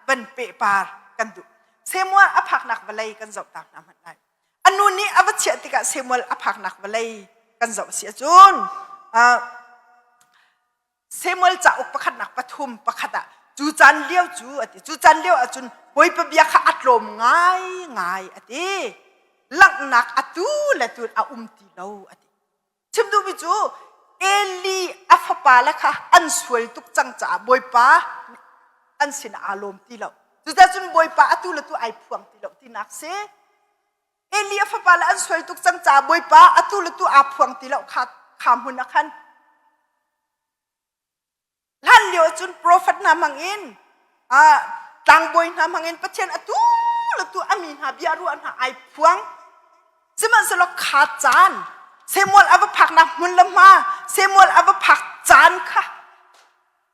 van pehpar kan duh. Samuel a phaknak vawlei kan zoh ta hna hmanh lai. A nu nih a va chiah tikah Samuel a phaknak vawlei kan zoh si ahcun Samuel cauk pakhatnak pathum pakhat ah cu caan lio cu a ti. Cu caan lio ahcun Bawipa bia kha a tlawm ngai ngai a ti. Langhnak atu le tu a um ti lo a ti. Chim duhmi cu Eli a fapale kha an sual tuk cang caah Bawipa an sinah aa lawm ti lo. Cucaah cun Bawipa atu le tu ai phuang ti lo tinak si. Eli a fapale an sual tuk cang caah Bawipa atu le tu aa phuang ti lo kha kha hmun ah khan Hlan lio cun profet hna hmangin tlangbawi hna hmangin Pathian atu le tu a mi hna bia ruah hna ai phuang. Sihmanhsehlaw kha caan Samuel a va phaknak hmun le hma Samuel a va phak caan kha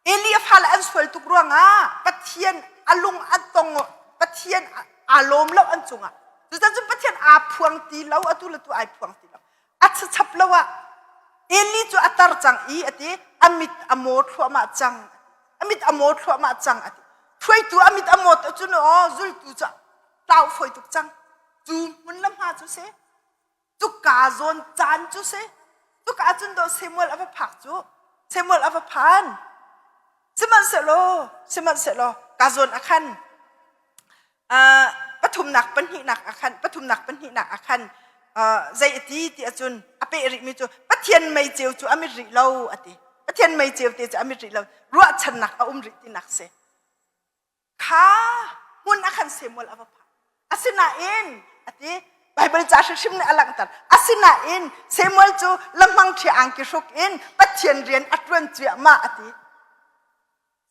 Eli a fale an sual tuk ruangah Pathian a lung a tong Pathian aa lawm lo an cungah cucun Pathian aa phuang ti lo atu le tu ai phuang ti lo a chap lo ah Eli cu a tar cang i a ti a mit a maw thluahmah cang a mit a maw thluahmah cang a ti hruaitu a mit a mawt ahcun aw zultu cu tlau fawi tuk cang cu hmun le hma cu si cu ka zawn caan cu si cuka cun do Samuel a va phak cu Samuel a va phan sihmanhsehlaw sihmanhsehlaw ka zawn a khan pathumnak pahnihnak ah khan pathumnak pahnihnak ah khan zei a ti ti ahcun a peh rihmi cu Pathian meiceu cu a mit rih lo a ti Pathian meiceu te cu a mit rih lo ruahchannak a um rih tinak si kha hmun a khan Samuel a va phan asinain a ti Bible ca hrimhrim nih a langhter asinain Samuel cu lamhmang ṭhia angki hruk in Pathian rian a ṭuan cuahmah a ti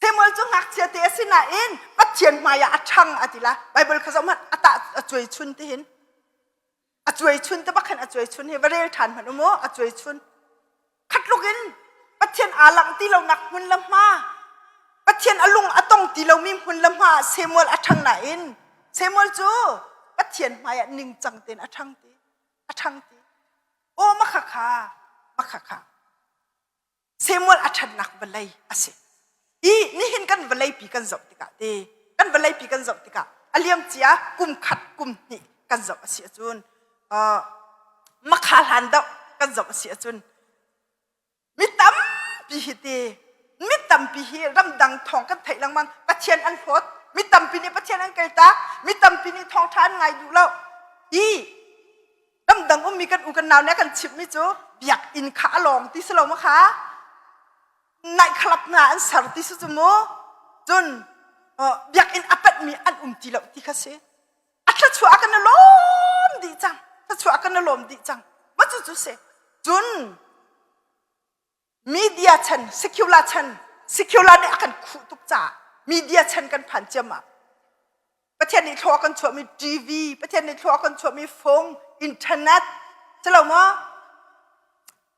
Samuel cu ngakchia te a si nain Pathian hmaiah a ṭhang a ti la. Bible kha zoh hmanh a tah a cuai chun ti hin. A cuai chun te bak khan a cuai chun hi va rel ṭhan hmanh u mu a cuai chun. Khatluk in Pathian aa langh ti lonak hmun le hma Pathian a lung a tong ti lomi hmun le hma ah Samuel a ṭhang nain Samuel cu Pathian hmaiah ningcang tein a ṭhang ti a ṭhang ti. Aw makhakha makhakha Samuel a ṭhatnak vawlei a si. I nihin kan vawleipi kan zoh tikah te kan vawleipi kan zoh tikah a liamcia kum khat kum hnih kan zoh a si ahcun uh, makha hlan doh kan zoh a si ahcun mi tampi hi te mi tampi hi ramdang thawng kan theih lengmang Pathian an hlawt mi tampi nih Pathian an kaltak mi tampi nih thawngṭha an ngai duh lo i ramdang ummi kan u kan nau nih a kan chimhmi cu biakinn kha a lawng ti si lo ma kha night club hna an ser ti si cu mu cun biakinn a patmi an um ti lo ti kha si a thluachuah kan i lawm dih cang thluachuah kan i lawm dih cang ma cu cu si cun media chan secular chan secular nih a kan khuh tuk caah media chan kan phan ciam ah Pathian nih thlua kan chuahmi TV, Pathian nih thlua kan chuahmi phone, internet, si lo maw?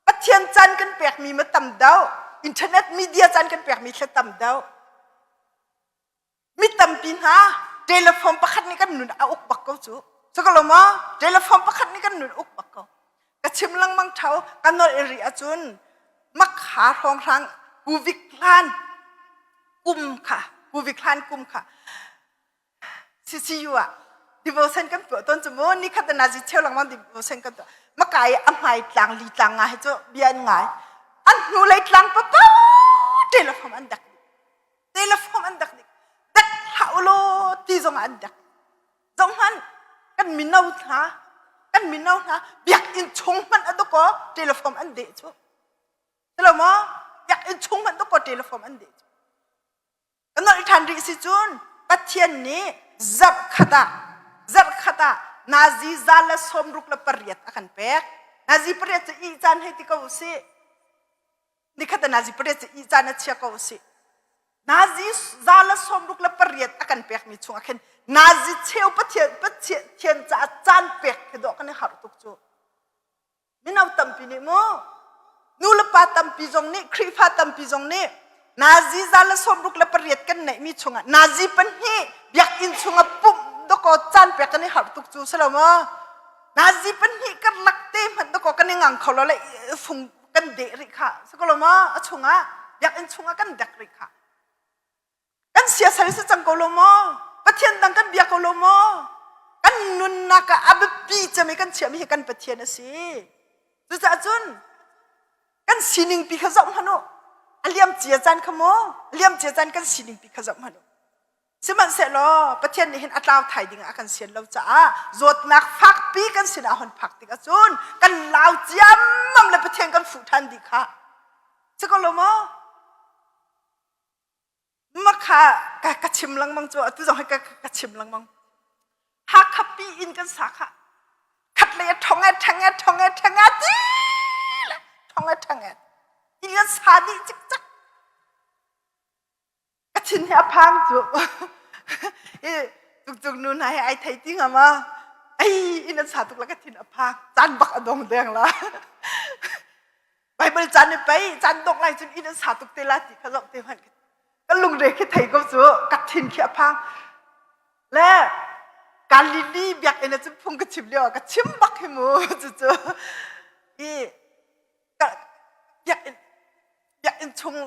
Pathian caan kan pekmi ma tam deuh, internet media caan kan pekmi thla tam deuh. Mi tampi hna telephone pakhat nih kan nun a uk bak ko cu. Si ko lo maw? Telephone pakhat nih kan nun uk bak ko. Ka chim lengmang thau, ka nolh i rih ahcun makha hrawnghrang kuvik hlan kum kha, kuvik hlan kum kha CCU ah devotion kan tuah tawn cu mu ni khat na zi cheu lengmang devotion kan tuah makai a hmai tlang li tlang nga hi cu bia an ngai an hnu lei tlang papa telephone an dak telephone an dak dik dak hlah ulaw ti. Ti zong ah an dek. Zohhmanh kan mino hna kan mino hna biakinn chung hmanh a dawkaw telephone an deh cu. Hello maw? Biakinn chung hmanh dawkaw telephone an deh cu. Ka nolh ṭhan rih si cun Pathian nih zarh khat ah zarh khat ah nazi za le sawmruk le pariat a kan pek. Nazi pariat cu ih caan hei ti ko usih. Nikhat ah nazi pariat cu ih caan a chia ko usih. Nazi za le sawmruk le pariat a kan pekmi chungah khin nazi cheu Pathian Pathian caah caan pek khi dawh kan i harh tuk cu. Mino tampi nih mu nu le pa tampi zong nih Khrihfa tampi zong nih nazi za le sawmruk le pariat kan neihmi chungah nazi pahnih biakinn chungah pumh dawkaw caan pek kan i harh tuk cu si lo maw? Nazi pahnih karlak te hmanh dawkaw kan i ngang kho lo le fung kan deh rih kha si ko lo maw? A chungah biakinn chungah kan dek rih kha. Kan siasal si cang ko lo maw? Pathian dang kan bia ko lo maw? Kan nunnak ah a biapi cem i kan chiahmi hi kan Pathian a si. Cucaah cun kan sining pi kha zoh hmanh u. A liam cia caan kha mu, a liam cia caan kan sining pi kha zoh hmanh u. Sihmanhsehlaw Pathian nih hin a tlau thai ding ah a kan sian lo caah zawtnak fakpi kan sinah hon phak tikah cun kan lau ciammam le Pathian kan fuh ṭhan dih kha. Si ko lo maw? Makha ka, ka chim lengmang cu atu zong hi ka, ka chim lengmang. Hakha pi in kan sa kha. Khat lei a thong e thang e thong e thang e ti le thong e thang e. In kan sa dih cikcak. Ka thin hi a phang cu. I tuk nu hna hi ai thei ti nga ma. Ai in an sa tuk la ka thin a phang. Caan bak a dong deng la. Bible caan i pei caan dongh lai cun inn an sa tuk te la ti kha zoh te hmanh ka lungre khi thei ko cu ka thin khi a phang le Galilee biakinn ah cun phung ka chim lio ah ka chim bak hi mu cucu i biakinn biakinn chung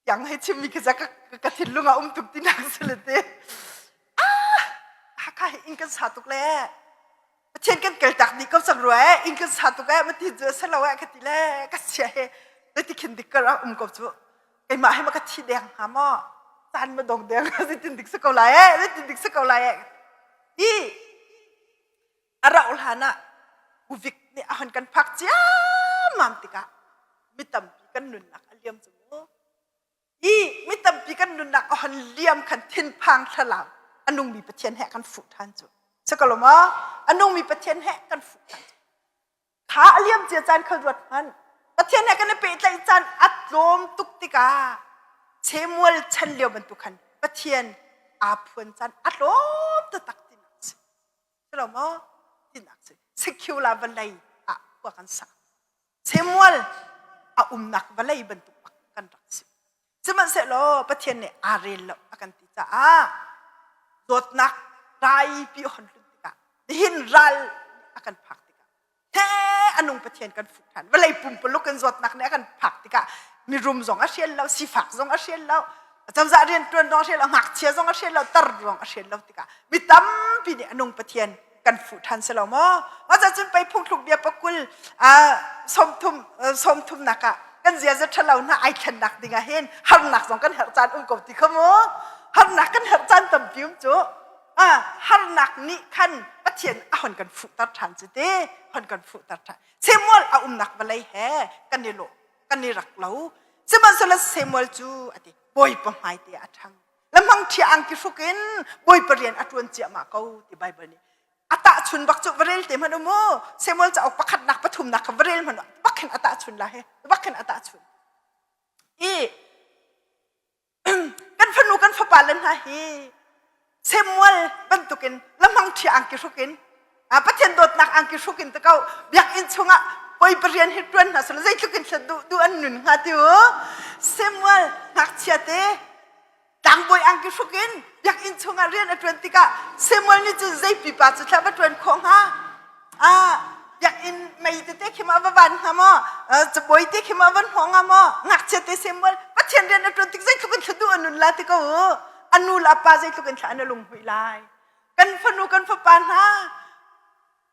Yang hei chimmi khi ka, ka thinlung ah um tuk tinak si le te. Ah, Hakha hi inn kan sa tuk le. Pathian kan kel tak dih ko cang rua eh, inn kan sa tuk eh, mati cu a lo eh ka ti le, ka sia he, le ti khin dik kar ah um ko cu. Keimah he ma ka thi deng hnga maw? Caan ma dong deng, zeitin dik si ko lai eh, zeitin dik si ko lai eh. I a rauh hlan ah Uvik nih a hon kan phak ciammam tikah mi tampi kan nunnak a liam cu mu. I mi tampi kan nunnak a hon liam khan thinphang thlalau a nungmi Pathian he kan fuh ṭhan cu. Si ko lo maw? A nungmi Pathian he kan fuh ṭhan cu. Kha a liam cia caan kha ruat hmanh. Pathian he kan i pehtlaih caan a tlawm tuk tikah Samuel chan lio bantuk khan Pathian aa phuan caan a tlawm taktak tinak a si. Si maw? Tinak si. Secular vawlei ah khua kan sa. Samuel a umnak vawlei bantuk bak kan rak si. Sihmanhsehlaw Pathian nih aa rel lo a kan ti caah dawtnak raipi hon tlun tikah nihin ral a kan phak tikah he a nung Pathian kan fuh ṭhan. Vawlei pumpuluk in zawtnak nih a kan phak tikah mirum zong a hrial lo, sifak zong a hrial lo, cozah rianṭuan zong a hrial lo, ngakchia zong a hrial lo, tar zong a hrial lo tikah mi tampi nih a nung Pathian kan fuh ṭhan si lo maw? Mah cun pei phungthluk bia pakul sawmthum sawmthumnak ah kan ziaza ṭhalo hna ai thlennak ding ah hin harnak zong kan herh caan um ko ti kha mu. Harnak kan herh caan tampi um cu. Harnak nih khan Pathian a hon kan fuhter ṭhan cu ti hon kan fuhter ṭhan Samuel a umnak vawlei he kan i lawh kan i rak lo sihmanhsehlaw Samuel cu a ti Bawipa hmai te a ṭhang lamhang ṭhia angki hruk in Bawipa rian a ṭuan ciahmah ko ti Bible nih a tahchun bak cu va rel te hmanh u mu Samuel cauk pakhatnak pathumnak kha va rel hmanh bak khin a tahchun la he bak khin a tahchun i kan fanu kan fapa le hna hi Samuel bantukin lamhang ṭhia angki hruk in Pathian dawtnak angki hruk in te ko biakinn chungah poi parian hi ṭuan hna sula zeitluk in thla duh duh an nun hnga ti u Samuel ngakchia te tlangbawi angki hruk in biakinn chungah rian a ṭuan tikah Samuel nih cun zei pipa cu thla va ṭuan khawh hnga Biakinn mei tete khi ma va van hnga maw? Cabuai te khi ma van hmuh hnga maw? Ngakchia te Samuel Pathian rian a ṭuan tik zeitluk in thla duh a nun la ti ko u. A nu le a pa zeitluk in thla an lung hmuih lai. Kan fanu kan fapa hna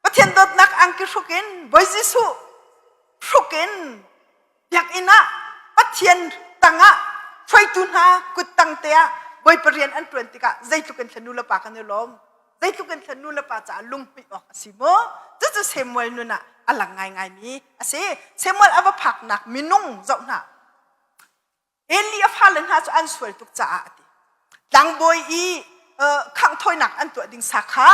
Pathian dawtnak angki hruk in Bawi Jesuh hruk in biakinn ah Pathian tangah hruaitu hna kut tang te ah Bawipa rian an ṭuan tikah zeitluk in thla nu le pa kan i lawm. Zeitluk in thla nu le pa caah lunghmuih awk a si maw? Cucu Samuel nun ah a lang ngaingaimi a si. Samuel a va phaknak minung zoh hna. Eli a fale hna cu an sual tuk caah a ti. Tlangbawi i khangh thawinak an tuah ding sa kha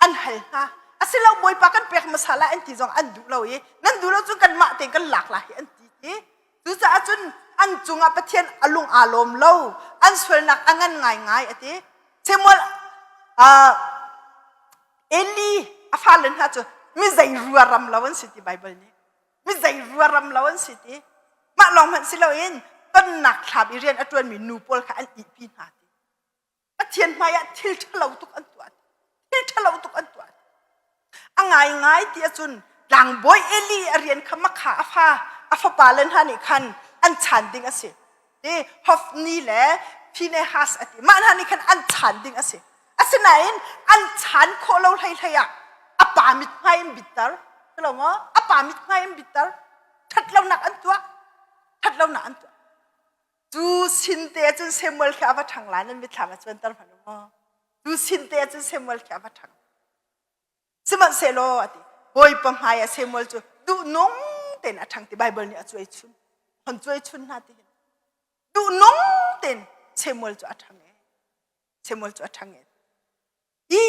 an hal hna. Asilo Bawipa kan pek hmasa lai an ti zong an duh lo i nan duh lo cun kanmah tein kan lak lai hi an ti ti. Cucaah cun an cungah Pathian a lung aa lawm lo. An sualnak a ngan ngaingai a ti. Samuel Eli a fale hna cu mi zei ruaram lo an si ti Baibal nih. Mi zei ruaram lo an si ti. Mah lawng hmanh si loin tonnak thlam i rian a ṭuanmi nu pawl kha an ihpi hna ti. Pathian hmaiah thil ṭhalo tuk an tuah. Thil ṭhalo tuk an tuah. A ngaingai ti ahcun tlangbawi Eli a rian kha makha a fa a fapa le hna nih khan an chan ding a si. Ti Hofni le Phinehas a ti. Mah hna nih khan an chan ding a si. Asinain an chan khawh lo hlei hlei ah a pa mithmai in bitter. Lo maw? A pa mithmai in bitter. Ṭhatlonak an tuah. Ṭhatlonak an tuah. Cu sin te cun Samuel khi a va ṭhang lai nan mitthlam a cuanter hmanh u maw? Cu sin te cun Samuel khi a va ṭhang. Sihmanhsehlaw a ti, Bawipa hmai ah Samuel cu duhnung tein a ṭhang ti Baibal nih a cuai chun. Hon cuai chun hna ti hin. Duhnung tein Samuel cu a ṭhang e. Samuel cu a ṭhang e. Hi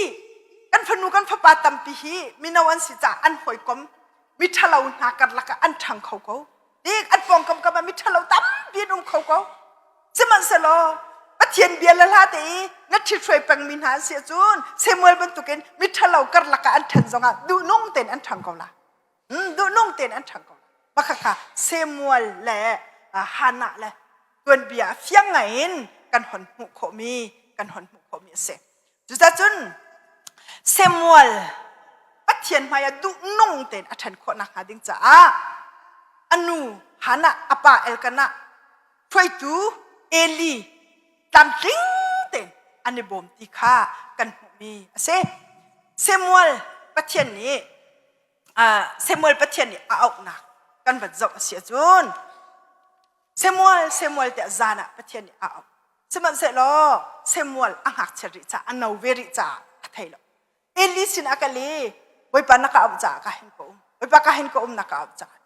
kan fanu kan fapa tampi hi mino an si caah an hawikom miṭhalo hna karlak ah an ṭhang kho ko. Tik an pawngkam kam ah miṭhalo tampi an um kho ko. Sihmanhsehlaw Pathian bia le hla te i na ṭhithruai pengmi hna an si ahcun Samuel bantukin miṭhalo karlak ah an ṭhan zongah duhnung tein an ṭhang ko la. Duhnung tein an ṭhang ko la. Makhakha Samuel le Hannah le tuanbia fiang ngaiin kan hon hmuh khawhmi kan hon hmuh khawhmi a si. Cucacun Samuel Pathian hmaiah duhnung tein a ṭhan khawh nakhnga ding caah a nu Hannah a pa Elkanah hruaitu Eli tlamtling tein an i bawm ti kha kan hmuhmi a si. Samuel Pathian nih Samuel Pathian nih a auhnak kan van zoh a si ahcun Samuel Samuel tiah zan ah Pathian nih a auh. Sihmanhsehlaw Samuel a ngakchiat rih caah a no ve rih caah a thei lo. Eli sin a kal i Bawipa na ka auh caah ka hin ka um. Bawipa ka hin ka um na ka auh caah.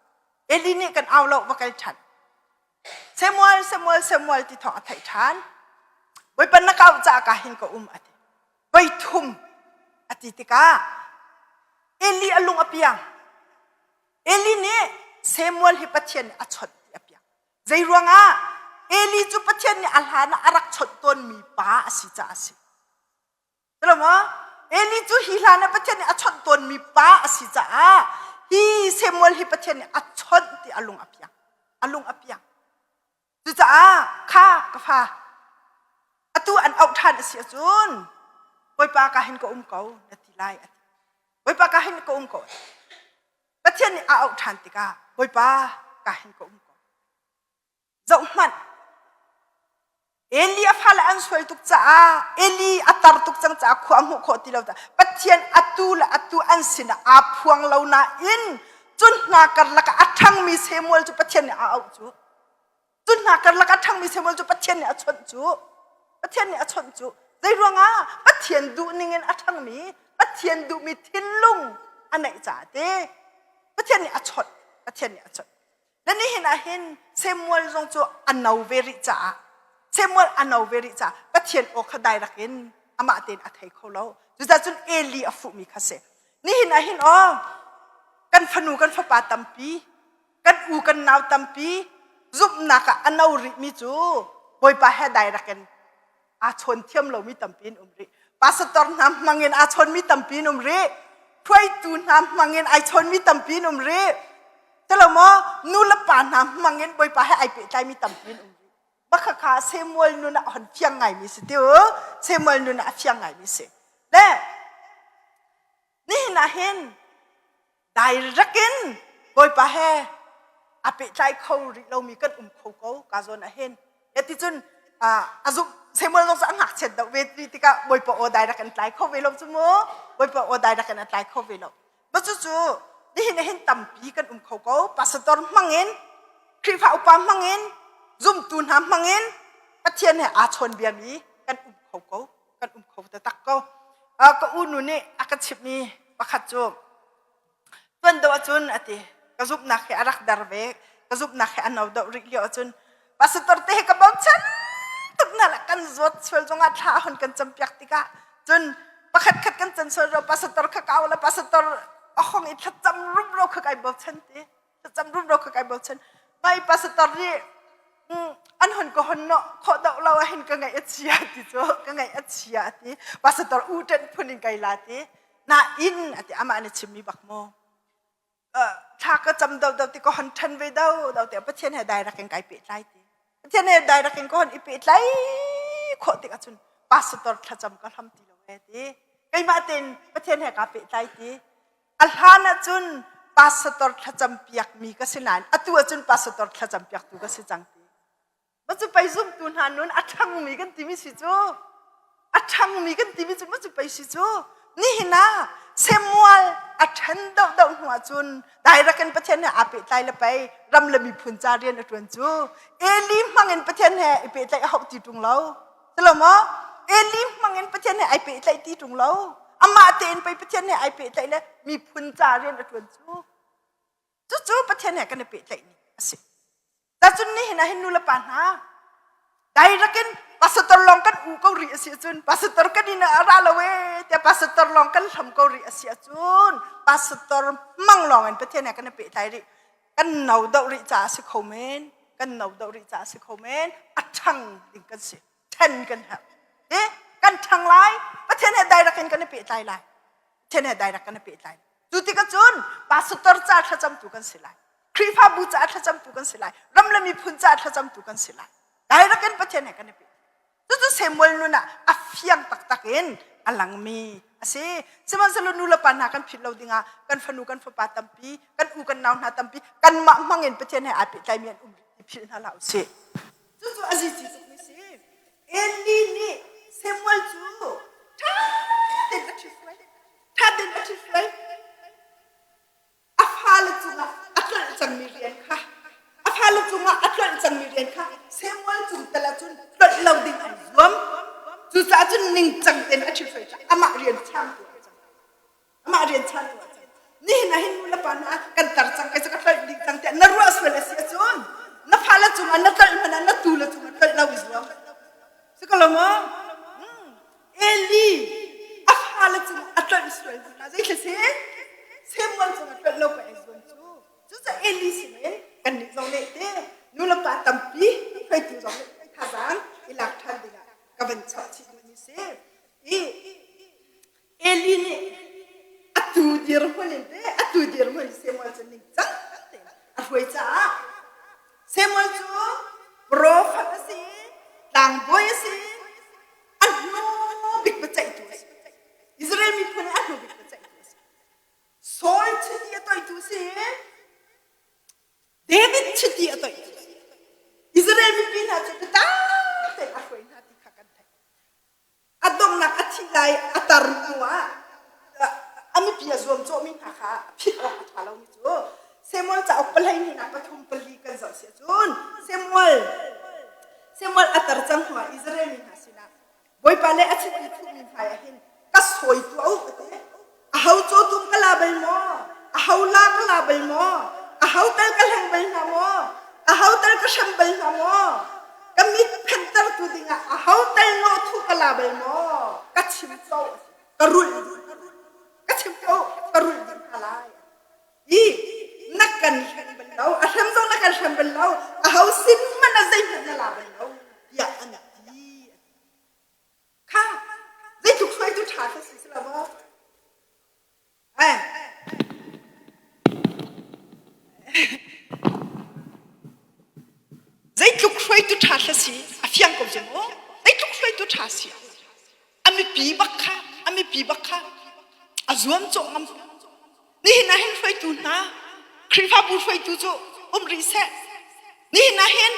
Eli nih kan au lo va kal ṭhan. Samuel Samuel Samuel ti thawng a theih ṭhan. Bawipa na ka auh caah ka hin ka um a ti. Voi thum a ti tikah Eli a lung a piang. Eli nih Samuel hi Pathian nih a chawnh ti a piang. Zei ruangah Eli cu Pathian nih a hlan ah a rak chawnh tawnmi pa a si caah a si. Tilo maw? Eli cu hi hlan ah Pathian nih a chawnh tawnmi pa a si caah hi Samuel hi Pathian nih a chawnh ti a lung a piang. A lung a piang. Cucaah kha ka fa atu an auh ṭhan a si ahcun Bawipa ka hin ka um ko na ti lai a ti. Bawipa ka hin ka um ko. Pathian nih a auh ṭhan tikah Bawipa ka hin ka um ko. Zohhmanh Eli a fale an sual tuk caah Eli a tar tuk cang caah khua a hmuh khawh ti lo caah Pathian atu le atu an sinah aa phuang lo nain cun hna karlak ah a ṭhangmi Samuel cu Pathian nih a auh cu. Cun hna karlak ah ṭhangmi Samuel cu Pathian nih a chawnh cu. Pathian nih a chawnh cu. Zei ruangah Pathian duh ningin a ṭhangmi Pathian duhmi thinlung a neih caah ti. Pathian nih a chawnh. Pathian nih a chawnh. Na nihin ah hin Samuel zong cu a no ve rih caah Samuel a no ve rih caah Pathian aw kha dairak in amah tein a thei kho lo. Cucaah cun Eli a fuhmi kha si. Nihin ah hin aw kan fanu kan fapa tampi kan u kan nau tampi zumhnak ah a no rihmi cu Bawipa he dairak in aa chawn thiam lomi tampi in um rih. Pastor hna hmangin aa chawnmi tampi in um rih. Hruaitu hna hmangin ai chawnmi tampi in um rih. Telo maw nu le pa hna hmangin Bawipa he ai pehtlaimi tampi in um rih. Makhakha Samuel nun ah hon fiang ngaimi si ti u. Samuel nun ah a fiang ngaimi si. Le nihin ah hin direct in Bawipa he a pehtlai kho rih lomi kan um kho ko ka zawn ah hin ti cun a zumh Samuel zong cu a ngakchiat deuh ve ti tikah Bawipa aw direct in tlai kho ve lo cu mu Bawipa aw direct in a tlai kho ve lo ma cu cu nihin ah hin tampi kan um kho ko pastor hmang in Khrihfa upa hmang in zumtu hna hmang in Pathian he aa chawn biami kan um kho ko. Kan um kho taktak ko. Ka unu nih a ka chimhmi pakhat cu tuan deuh ahcun a ti ka zumhnak hi a rak der ve ka zumhnak hi a no deuh rih lio ahcun pastor te hi ka bochan tuk hna la kan zawt sual zongah thla a hon kan campiak tikah cun pakhat khat kan can sual ro pastor kha kau la pastor a hong i thlacam rumro kha kai bochan ti thlacam rumro kha kai bochan mai pastor nih an hon ka hon no khawh deuh lo ah hin ka ngaih a chia ti cu ka ngaih a chia ti pastor u ṭen phun in kai la ti nain ati amah nih chimmi bak maw thla ka cam do do ti ka hon ṭhan ve do do ti Pathian he direct in kai pehtlai ti Pathian he direct in ka hon i pehtlai khawh tik ahcun pastor thlacam ka hlam ti lo e ti keimah tein Pathian he kaa pehtlai ti a hlan ahcun pastor thlacam piakmi ka si nain atu ahcun pastor thlacam piaktu ka si cang ti Macu pei zumtu hna nun a ṭhangmi kan timi si cu a ṭhangmi kan timi cu macu pei si cu nihin ah Samuel a ṭhen deuhdeuh hnu ahcun direct in Pathian he aa pehtlai le pei ram le miphun ca rian a ṭuan cu Eli hmang in Pathian he i pehtlaih a hauh ti ṭung lo Tilo maw? Eli hmang in Pathian he ai pehtlaih ti ṭung lo amah tein pei Pathian he ai pehtlaih le miphun ca rian a ṭuan cu cucu Pathian he kan i pehtlaih ni a si Tacun nihin ah hin nu le pa hna direct in pastor lawng kan u ko rih a si ahcun pastor kan inn ah a ra lo ee tiah pastor lawng kan hlam ko rih a si ahcun pastor mang lawng in Pathian he kan i pehtlai rih kan no doh rih caah a si kho men kan no doh rih caah a si kho men a ṭhang ding kan si ṭhen kan herh eh kan ṭhang lai Pathian he direct in kan i pehtlai lai Pathian he direct kan i pehtlai cu tikah cun pastor ca thlacamtu kan si lai Khrihfabu caah thlacamtu kan si lai. Ram le miphun caah thlacamtu kan si lai. Direct in Pathian he kan i pe. Cucu Samuel nun ah a fiang taktak in a langmi a si. Sihmanhsehlaw nu le pa hna kan philh lo dingah kan fanu kan fapa tampi, kan u kan nau hna tampi kanmah hmang in Pathian he aa pehtlaimi an um rih ti philh hna hlah usih. Cucu a zici tukmi si. Eli nih Samuel cu ṭha tein a ṭhithruai. Ṭha tein a ṭhithruai. A fale cungah a tlolh cangmi rian kha a fale cungah a tlolh cangmi rian kha Samuel cung tal ahcun tlolh lo ding an zuam. Cucaah cun ningcang tein a ṭhithruai cang. Amah rian changtu ah cang. Amah rian changtu ah cang. Nihin ah hin nu le pa hna kan tar cang kai cu ka tlolh dih cang tiah na ruah sual a si ahcun na fale cungah na tlolh hmanh ah na tu le cungah tlolh lo i zuam. Si ko lo maw? Eli a fale cungah a tlolh sual hna zeitluk si Samuel cungah tlolh lo pei ai zuam cu cucaah Eli sinin kannih zong nih te nulepa tampi hruaitu zong nih thazaang i lak ṭhan dingah ka van chap chih duhmi si i Eli nih atu dirhmun in te atu dirhmun Samuel cu ningcang tein a hruai caah Samuel cu profet a si tlangbawi a si a hnu bik biaceihtu a si. Israel miphun i a hnu bik biaceihtu a si. Saul chiti a toihtu si. David chiti a toihtu si. Israel mipi hna cu biatak tein a hruai hna ti kha kan theih. A donghnak a thih lai a tar hnu ah a mipi a zuamcawhmi hna kha a philh awk a ṭha lomi cu Samuel cauk palei hnihnak pathum pali kan zoh si ahcun Samuel Samuel a tar cang hnuah Israel mi hna sinah Bawipa le a chiti thuhmi hmaiah hin ka sawi tuah u a ti. Aho cawtum ka la bal maw? Aho la ka la bal maw? Aho tal ka hleng bal hna maw? Aho tal ka hrem bal hna maw? Ka mit phentertu dingah aho tal nawhthu ka la bal maw? Ka chim ko, ka rulh ka chim ko, ka rulh dih hna lai. I na kan hrem bal lo, a hrem zong na kan hrem bal lo, aho sin hmanh ah zeihmanh na la bal lo, tiah an ti. Kha zeitluk hruaitu ṭha kha si si lo maw? Eh. Zeitluk hruaitu ṭha kha si a fiang ko cu mu. Zeitluk hruaitu ṭha si. A mipi bak kha, a mipi bak kha a zuam cawh ngam. Nihin ah hin hruaitu hna, Khrihfabu hruaitu cu um rih seh. Nihin ah hin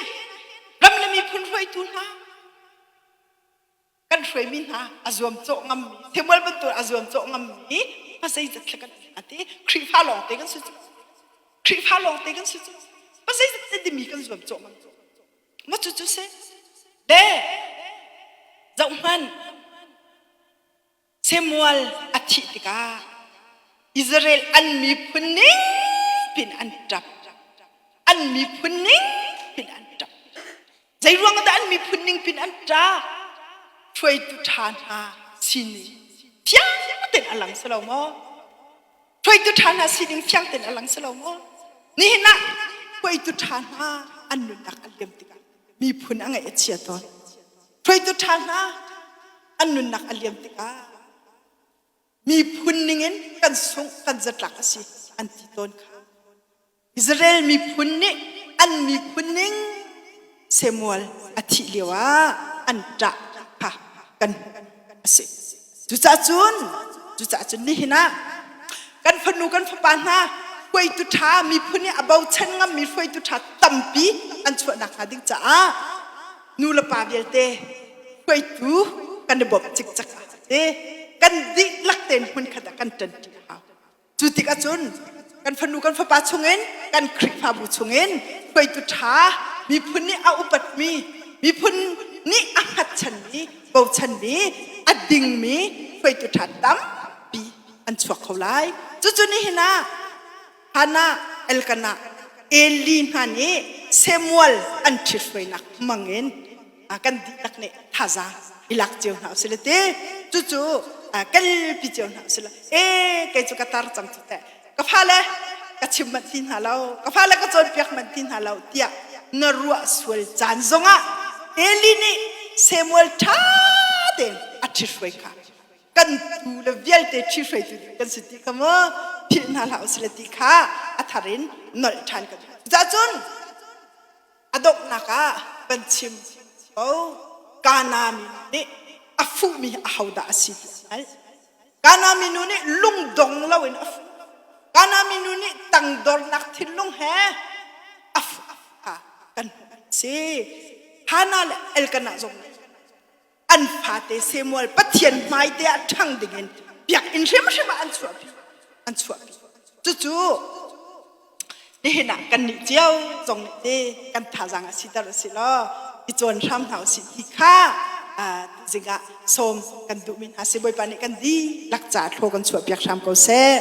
ram le miphun hruaitu hna, kan hruaimi hna a zuamcawh ngammi Samuel bantuk a zuamcawh ngammi pasei zat thla kan ati Khrihfa lawng te kan si cu Khrihfa lawng te kan si cu pasei zat te dimi kan zuamcawh ngam ma cu cu si le zoh. Zohhmanh, Samuel a thih tikah Israel an miphun ning pin an ṭap. An miphun ning pin an ṭap. Zei ruang dah an miphun ning pin an ṭah? Hruaitu ṭha hna sining fiang tein a lang si lo maw? Hruaitu ṭha hna sining fiang tein a lang si lo maw? Nihin ah hruaitu ṭha hna an nunnak a liam tikah miphun a ngaih a chia tawn. Hruaitu ṭha hna an nunnak a liam tikah miphun ningin kan sungh kan zatlak a si an ti tawn kha. Israel miphun nih an miphun ning Samuel a thih lio ah an ṭah kha kan a si. Cucaah cun cucaah cun nihin ah kan fanu kan fapa hna hruaitu ṭha miphun i a bochan ngammi hruaitu ṭha tampi an chuahnak hnga ding caah nu le pa vialte hruaitu kan i bawmh cikcek a te kan dihlak tein hmunkhat ah kan ṭanṭi a hau. Cu tik ahcun kan fanu kan fapa chungin kan Khrihfabu chungin hruaitu ṭha miphun nih a upatmi miphun nih a hngatchanmi bochanmi a dingmi hruaitu ṭha tampi an chuak kho lai. Cucu nihin ah Hannah, Elkanah, Eli hna nih Samuel an ṭhithruainak hmangin kan dihlak nih thazaang i lak cio hna usih le ti cucu kalpi cio hna usih le e kei cu ka tar cang cu teh ka fale ka chim manh ti hna lo ka fale ka cawnpiak manh ti hna lo tiah na ruah sual caan zongah Eli nih Samuel ṭha tein a ṭhithruai kha kan tu le vialte ṭhihruaitu ding kan si ti kha mu philh hna hlah usih le ti kha a thar in nolh ṭhan kan Cucun a donghnak ah kan chim ko Kana minu nih a fuhmi ahodah a si ti a hngalh. Kana minu nih lungdong loin a fuh. Kana minu nih tangdornak thinlung he a fuh kha kan hmuh a si. Hannah le Elkanah zong nih an fate Samuel Pathian hmaite ah ṭhang dingin biakinn hrimhrim ah an chuahpi an chuahpi cucu nihin ah kannih cio zong nih te kan thazaang a siter a si law i cawn hram hna usih ti kha zing ah sawm kan duhmi hna si Bawipa nih kan dihlak ca thlaw kan chuahpiak hram ko seh.